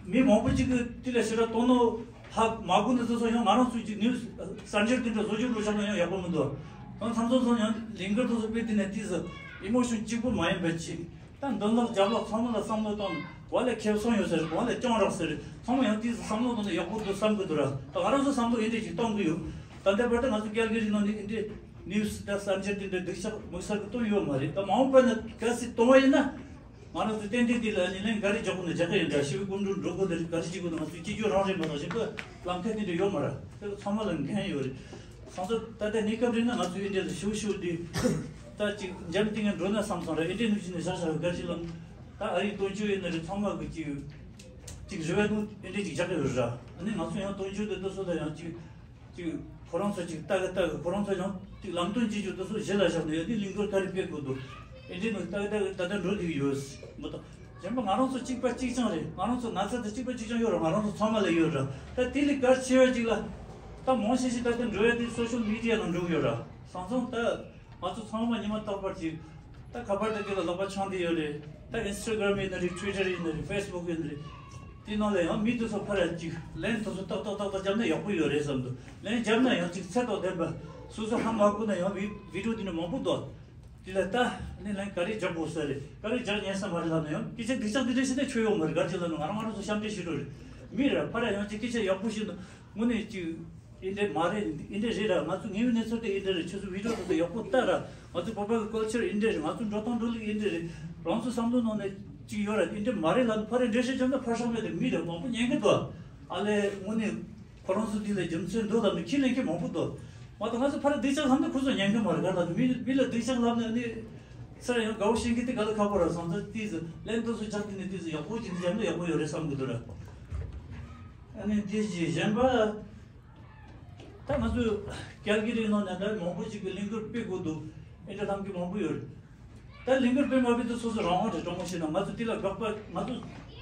མི་མང་པོ་ཅིག་གིས་དེ་ལ་ཞེ་དྲག་དོ་སྣང་ཧ་མ་གོ་ནི་ཚོ་ཚོ་ཡང་ང་རང་ཚོས་ཅིག་ནིའུ་སི་གསར་འགྱུར་དེ་འདྲ་བཟོ་རྒྱུ་འགྲོ་ཆགས་ན་ཡང་ཡག་པོ་མི་འདུག་ད་མཚམས་མཚམས་ཚོ་ཡང་ལས་འགུལ་དེ་ཚོ་སྤེལ་དུས་ནས་དེ་ཚོ་ཨི་མོ་ཤོན་གཅིག་པུ་མ་ཡིན་པ་ཅིག་ད་མདུན་ལོགས་རྒྱབ་ལོགས་ཚང་མ་ལ་བསམ་བློ་བཏང་ནས་བ་ལས་ཁེ་བཟང་ཡོད་ས་རེད། བ་ལས་སྐྱོན་རག་ས་རེད། ཚང་མ་ཡང་དེ་ཚོ་བསམ་བློ་བཏང་ནས་ཡག་པོ་འདུག་བསམ་གི་འདུག་ར། ད་ང་རང་ཚོ་བསམ་བློ་ཨེ་འདྲ་ཅིག་གཏོང་གི་ཡོད། ད་ལྟ་བར་དུ་ང་ཚོ་ཀལ་ག་རི་ནང་ནས་འདི་འདྲའི་ནིའུ་སི་དང་གསར་འགྱུར་དེ་འདྲ་སྡུག་ཅག་དམིགས་བསལ་གྱི་བཏོན་ཡོད་མ་རེད། ད་མ་འོངས་པ་ན་གལ་སྲིད་གཏོང་བ་ཡིན་ན། ང་རང་ཚོ་ཏན་ཏན་དེ་ལ་ནི་ལན་ག་རེ་རྒྱག་དགོས་ན་རྒྱག་གི་ཡིན། ད་ཞི་བའི་སྐུ་མགྲོན་འགྲོ་དགོས་ན་ག་རེ་བྱེད་དགོས་ན། ང་ཚོའི་སྐྱིད་སྦྱོར་རང་རེད་མ་གཏོགས་གཞན་པ་ལམ་ཁ་དེ་འདྲ་ཡོད་མ་རེད། དེ་ཚང་མ་ལ་འགན་ཡོད་རེད། སང་ཚོ་ད་ལྟ་གནས་སྐབས་རིང་ན་ང་ཚོའི་འདི་ལ་ཞུ་ཞུ་འདི་ད་ཅིག་འཇམ་ཐིང་ངེ་འགྲོ་ན་བསམ་སོང་ར། ཨེ་འདྲའི་ནུས་ཅི་ནས་བཞག་བཞག་ག་ཅི་ལ། ད་ཨ་རིའི་སྟོན་ཆོས་ཡིན་ན་རེད། ཚང་མ་གི་ཅིག་ཅིག་རེ་བ་དུ་ཨེ་འདྲའི་ཅིག་རྒྱག་གི་ཡོད་ར། ཨ་ནི་ང་ཚོ་ཡང་སྟོན་ཆོས་དེ་ལྟ་ཚོ་ལ་ཡང་ཅིག་ཅིག་ཁོ་རང་ཚོ་ཅིག་ལྟ་གི་ལྟ་གི་ཁོ་རང་ཚོ་ཡང་ཅིག་ལམ་སྟོན་བྱེད་རྒྱུ་དེ་ཚོ་གཞི་ལ་བཞག་ནས་ཡོད་དེ་གླིང་སྐོར་ག་རེ་སྤེལ་དགོས་འདུག་ཨེ་འདྲའི་ནུས་ལྟ་གི་ལྟ་གི་ད་ལྟ་འགྲོ་བསྡད་ཀྱི་ཡོད་མ་གཏོགས། གཞན་པ་ང་རང་ཚོ་གཅིག་པ་གཅིག་རྐྱང་རེད། ང་རང་ཚོ་ན་ཚ་དེ་གཅིག་པ་གཅིག་རྐྱང་ཡོད་ར། ང་རང་ཚོ་ཚང་མ་ལ་ཡོད་ར། ད་དེ་ལས་གལ་ཆེ་བ་ཅིག་ལ་ད་མང་ཤས་ཤིག་ད་ལྟ་འགྲོ་ཡ་དེ་སོ་ཤལ་མི་ཌི་ཡ་ནང་འགྲོ་གི་ཡོད་ར། སང་ཚང་ད་ང་ཚོ་ཚང་མ་ཉི་མ་རྟག་པར་ཅིག་ད་ཁ་པར་དེ་དེ་ལ་ལག་པ་འཆང་བསྡད་ཡོད་རེད། ད་ཨིན་སི་ཊ་གྷ་རམ་ཡིན་ན་རེད། ཊུ་ཝི་ཊར་ཡིན་ན་རེད། ཕེ་སི་བུག་ཡིན་ན་རེད། དེ་ནང་ལ་ཡང་མི་དེ་ཚོ་ཕར་ཅིག་ལན་དེ་ཚོ་ཏག་ཏག་ཏག་ཏག་བརྒྱབ་ན་ཡག་པོ་ཡོད་རེད་བསམ་འདུག་ལན་བརྒྱབ་ན་ཡང་ཅིག་ཚད་དང་ལྡན་པ། སོ་སོ་ཧ་མ་གོ་ན་ཡང་བི་བི་ཌི་ཡོ་དེ་འདྲ་མང་པོ་འདུག་དེ་ལ་ད་ནི་ལན་ག་རེ་རྒྱག་དགོས་ས་རེད། ག་རེ་རྒྱག་ཉན་ས་མ་རེད་ལབ་ན་ཡང་སྐད་ཆ་སྡུག་ཅག་འདི་འདྲ་ཞིག་ནས་ཆོད་ཡོང་མ་རེད། ག་རེ་ལབ་ན་ང་རང་ང་རང་ཚོ་ཤམ་འདྲེ་ཞིག་འགྲོ་རེད། མི་ར་ཕར་ཡང་ཅིག་སྐད་ཆ་ཡག་པོ་ཞིག་འདུག་དངོས་གནས་ཅིག་ཨེ་འདྲ་མ་རེད། ཨེ་འདྲ་རེད་ར། ང་ཚོ་དངོས་ཡོད་གནས་ཚུལ་དེ་ཨེ་འདྲ་རེད། ཁྱོད་ཚོ་བི་ཌི་ཡོ་དེ་ཚོ་ཡག་པོ་ལྟ་ར། ང་ཚོ་བོད་པ་གི་ཀལ་ཆར་ཨེ་འདྲ་རེད། ང་ཚོ་འགྲོ་སྟངས་འགྲོ་ལུགས་ཨེ་འདྲ་རེད། རང་ཚོ་བསམ་བློ་ནང་ནས་ཅིག་ཡོད་ར། ཨེ་འདྲ་མ་རེད་ལབ་ནས་ཕར་རེ་འགྲེལ་བཤད་བརྒྱབ་ན་ཕར་ཤོག་མེད་དེ། མི་རེ་མང་པོ་ཉན་གི་འདུག་ཨ་ལས་དངོས་གནས་ཁོ་རང་ཚོ་འདི་ལ་རྒྱུ་མཚན་འདུག་ལབ་ནས་ཁས་ལེན་མཁན་མང་པོ་འདུག་མ་གཏོགས་ང་ཚོ་ཕར་སྡུག་ཅག་ལབ་ན་ཁོ་ཚོ་ཉན་གི་མ་རེད། ག་ལབ་མི་མི་ལ་སྡུག་ཅག་ལབ་ན་ནི་ཚུར་ཡང་དགའ་བོ་བྱེད་མཁན་དེ་ག་ལ་ཁག་པོ་ར། སོང་ཙང་དེ་ཚོ་ལན་དེ་ཚོ་རྒྱག་དེ་ནི་དེ་ཚོ་ཡག་པོ་ཅིག་འདི་བརྒྱབ་ན་ཡག་པོ་ཡོད་རེད་བསམ་གི་འདུག་ར། ཨ་ནི་དེ་བཞིན་གཞན་པ། ད་ང་ཚོས་ཀལ་གི་རི་ནང་ནས་ད་མང་པོ་ཞིག་གི་གླིང་སྐོར་སྤེལ་དགོས་འདུག་ཨེ་འདྲ་ལམ་གི་མང་པོ་ཡོད་རེད། ད་གླིང་སྐོར་སྤེལ་མ་སྤེལ་དེ་སོ་སོ་རང་དབང་རེད། དྲང་མོ་བཤད་ན་ང་ཚོ་དེ་ལ་དགག་པ། ང་ཚོ་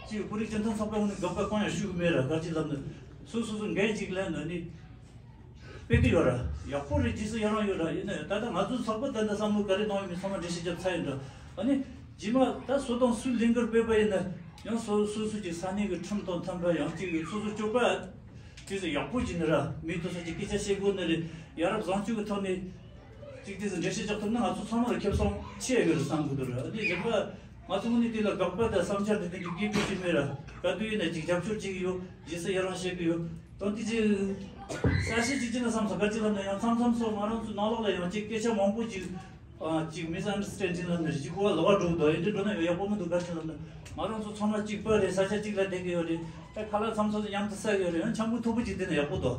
ཅིག་བོད་རིགས་སྤྱི་མཐུན་ཚོགས་པའི་ངོས་ནས་དགག་པ་གང་ཡང་ཞུ་གི་མེད་ར། ག་ཅི་ལབ་ན་སོ་སོ་སོ་འགན་ཅིག་ལེན་ནས་ནི་སྤེལ་གི་ཡོད་ར། ཡག་པོ་རེད། རྗེས་སུ་ཡི་རང་ཡོད་ར། ཡིན་ན་ཡང་ད་ལྟ་ང་ཚོའི་ཚོགས་པ་ད་ལྟ་བསམ་བློ་ག་རེ་གནང་ཡོད་མེད་ཚང་མ་འགྲེལ་བཤད་བརྒྱབ་ཚར་ཡིན་ར། ཨ་ནི་རྗེས་མ་ད་སུ་དང་སུས་གླིང་སྐོར་སྤེལ་བ་ཡིན་ན་ཡང་སོ་སོ་སོ་ཅིག་ས་གནས་ཀྱི་ཁྲིམས་དང་མཐུན་པ། ཡང་ཅིག་སོ་སོ་སྤྱོད་པ་དེ་ཚོ་ཡག་པོ་ཅིག་ནི་ར། མི་དེ་ཚོ་ཅིག་སྐད་ཆ་བཤད་དགོས་ནི་རེད། ཡ་རབས་བཟང་སྤྱོད་ཀྱི་ཐོག་ནས་ཅིག་དེ་ཚོ་འགྲེལ་བཤད་རྒྱག་ཐུབ་ན་ང་ཚོ་ཚང་མ་ལ་ཁེ་བཟང་ཆེ་ཡོད་རེད་བསམ་གི་འདུག་ར། ཨ་ནི་གཞན་པ་ང་ཚོ་དངོས་གནས་དེ་ལ་དགག་པ་དང་བསམ་འཆར་དེ་འདྲ་གི་སྐད་འབོད་ཅིག་མེད་ར། ག་དུས་ཡིན་ན་ཅིག་རྒྱབ་སྐྱོར་བྱེད་ཀྱི་ཡོད། རྗེས་སུ་ཡི་རང་བྱེད་ཀྱི་ཡོད། དོན་དེ་ཅིག་གསལ་བཤད་ཅིག་བྱེད་ན་བསམ་སོང་། ག་ཅི་ལབ་ན་ཡང་མཚམས་མཚམས་སུ་ང་རང་ཚོའི་ནང་ལོགས་ལ་ཡང་ཅིག་སྐད་ཆ་མང་པོ་ཅིག་ཨ་ཅིག་མི་སི་ཨན་ཌར་སི་ཊེན་ཌིང་ལབ་ནས་ཅིག་གོ་བ་ལོག་པ་འགྲོ་གི་འདུག་ཨེ་འདྲ་འགྲོ་ན་ཡང་ཡག་པོ་མི་འདུག་ག་ཅི་ལབ་ན་ང་རང་ཚོ་ཚང་མ་གཅིག་པ་རེད། ས་ཆ་གཅིག་ལ་བསྡད་ཀྱི་ཡོད་རེད། ད་ཁ་ལག་མཚམས་མཚམས་སུ་མཉམ་དུ་ཟ་གི་ཡོད་རེད། ཡང་འཆམ་པོ་མཐུག་པོ་ཅིག་བསྡད་ན་ཡག་པོ་འདུག་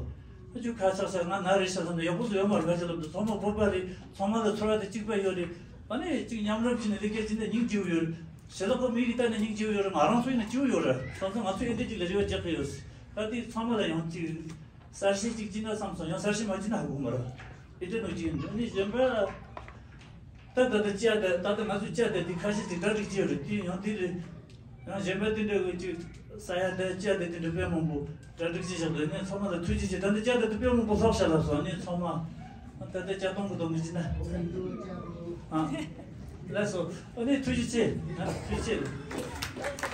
ཨ་ཅུ་ཁ་ཆག་ཆག་ང་ན་རེད་ཤག་ལབ་ན་ཡག་པོ་བཟོ་ཡོད་མ་རེད། ག་ཅི་ལབ་ན་ཚང་མ་བོད་པ་རེད། ཚང་མ་ལ་ཚོར་བ་དེ་གཅིག་པ་ཡོད་རེད། ཨ་ནི་ཅིག་མཉམ་རུབ་བྱས་ནས་ལས་ཀ་བྱས་ན་སྙིང་རྗེ་པོ་ཡོད་རེད། ཞེ་ལ་ཁོ་མི་གི་ལྟ་ནས་སྙིང་རྗེ་པོ་ཡོད་རེད། ང་རང་ཚོ་ཡིན་ན་སྐྱིད་པོ་ཡོད་རེད། སོང་ཙང་ང་ཚོ་ཨེ་འདྲ་ཅིག་ལ་རེ་བ་རྒྱག་གི་ཡོད། ད་དེ་ཚང་མ་ལ་ཡང་ཅིག་གསལ་བཤད་ཅིག་བྱས་ན་བསམ་སོང་། ཡང་གསལ་བཤད་མ་བྱས་ན་ཧ་གོ་མ་རེད། ཨེ་འདྲ་ནོ་ཅིག་ཡིན་འདུག་ཨ་ནི་གཞན་པ་ད་ད་ལྟ་བཅའ་ད་ད་ལྟ་ང་ཚོ་བཅའ་ད་དེ་ཁ་ཤས་ཅིག་གྲ་སྒྲིག་བྱས་ཡོད་རེད། དེ་ཡང་དེ་རེད། ཡང་གཞན་པ་དེ་འདྲ་གི་ཅིག་ས་ཡ་དེ་བཅའ་དེ་དེ་འདྲ་དཔེ་མང་པོ་གྲ་སྒྲིག་བྱས་བཞག་འདུག་ཨ་ནི་ཚང་མ་ལ་ཐུགས་རྗེ་ཆེ། ད་ལྟ་བཅའ་དེ་དེ་དཔེ་མང་པོ་ལྷག་བཞག་ལབ་སོང་། ཨ་ནི་ཚང་མ་ད་ལྟ་བཅའ་སྟོང་གི་དོན་གི་བྱས་ན། ཨ། ལགས་སོ། ཨ་ནི་ཐུགས་རྗེ་ཆེ། ཨ། ཐུགས་རྗེ་ཆེ།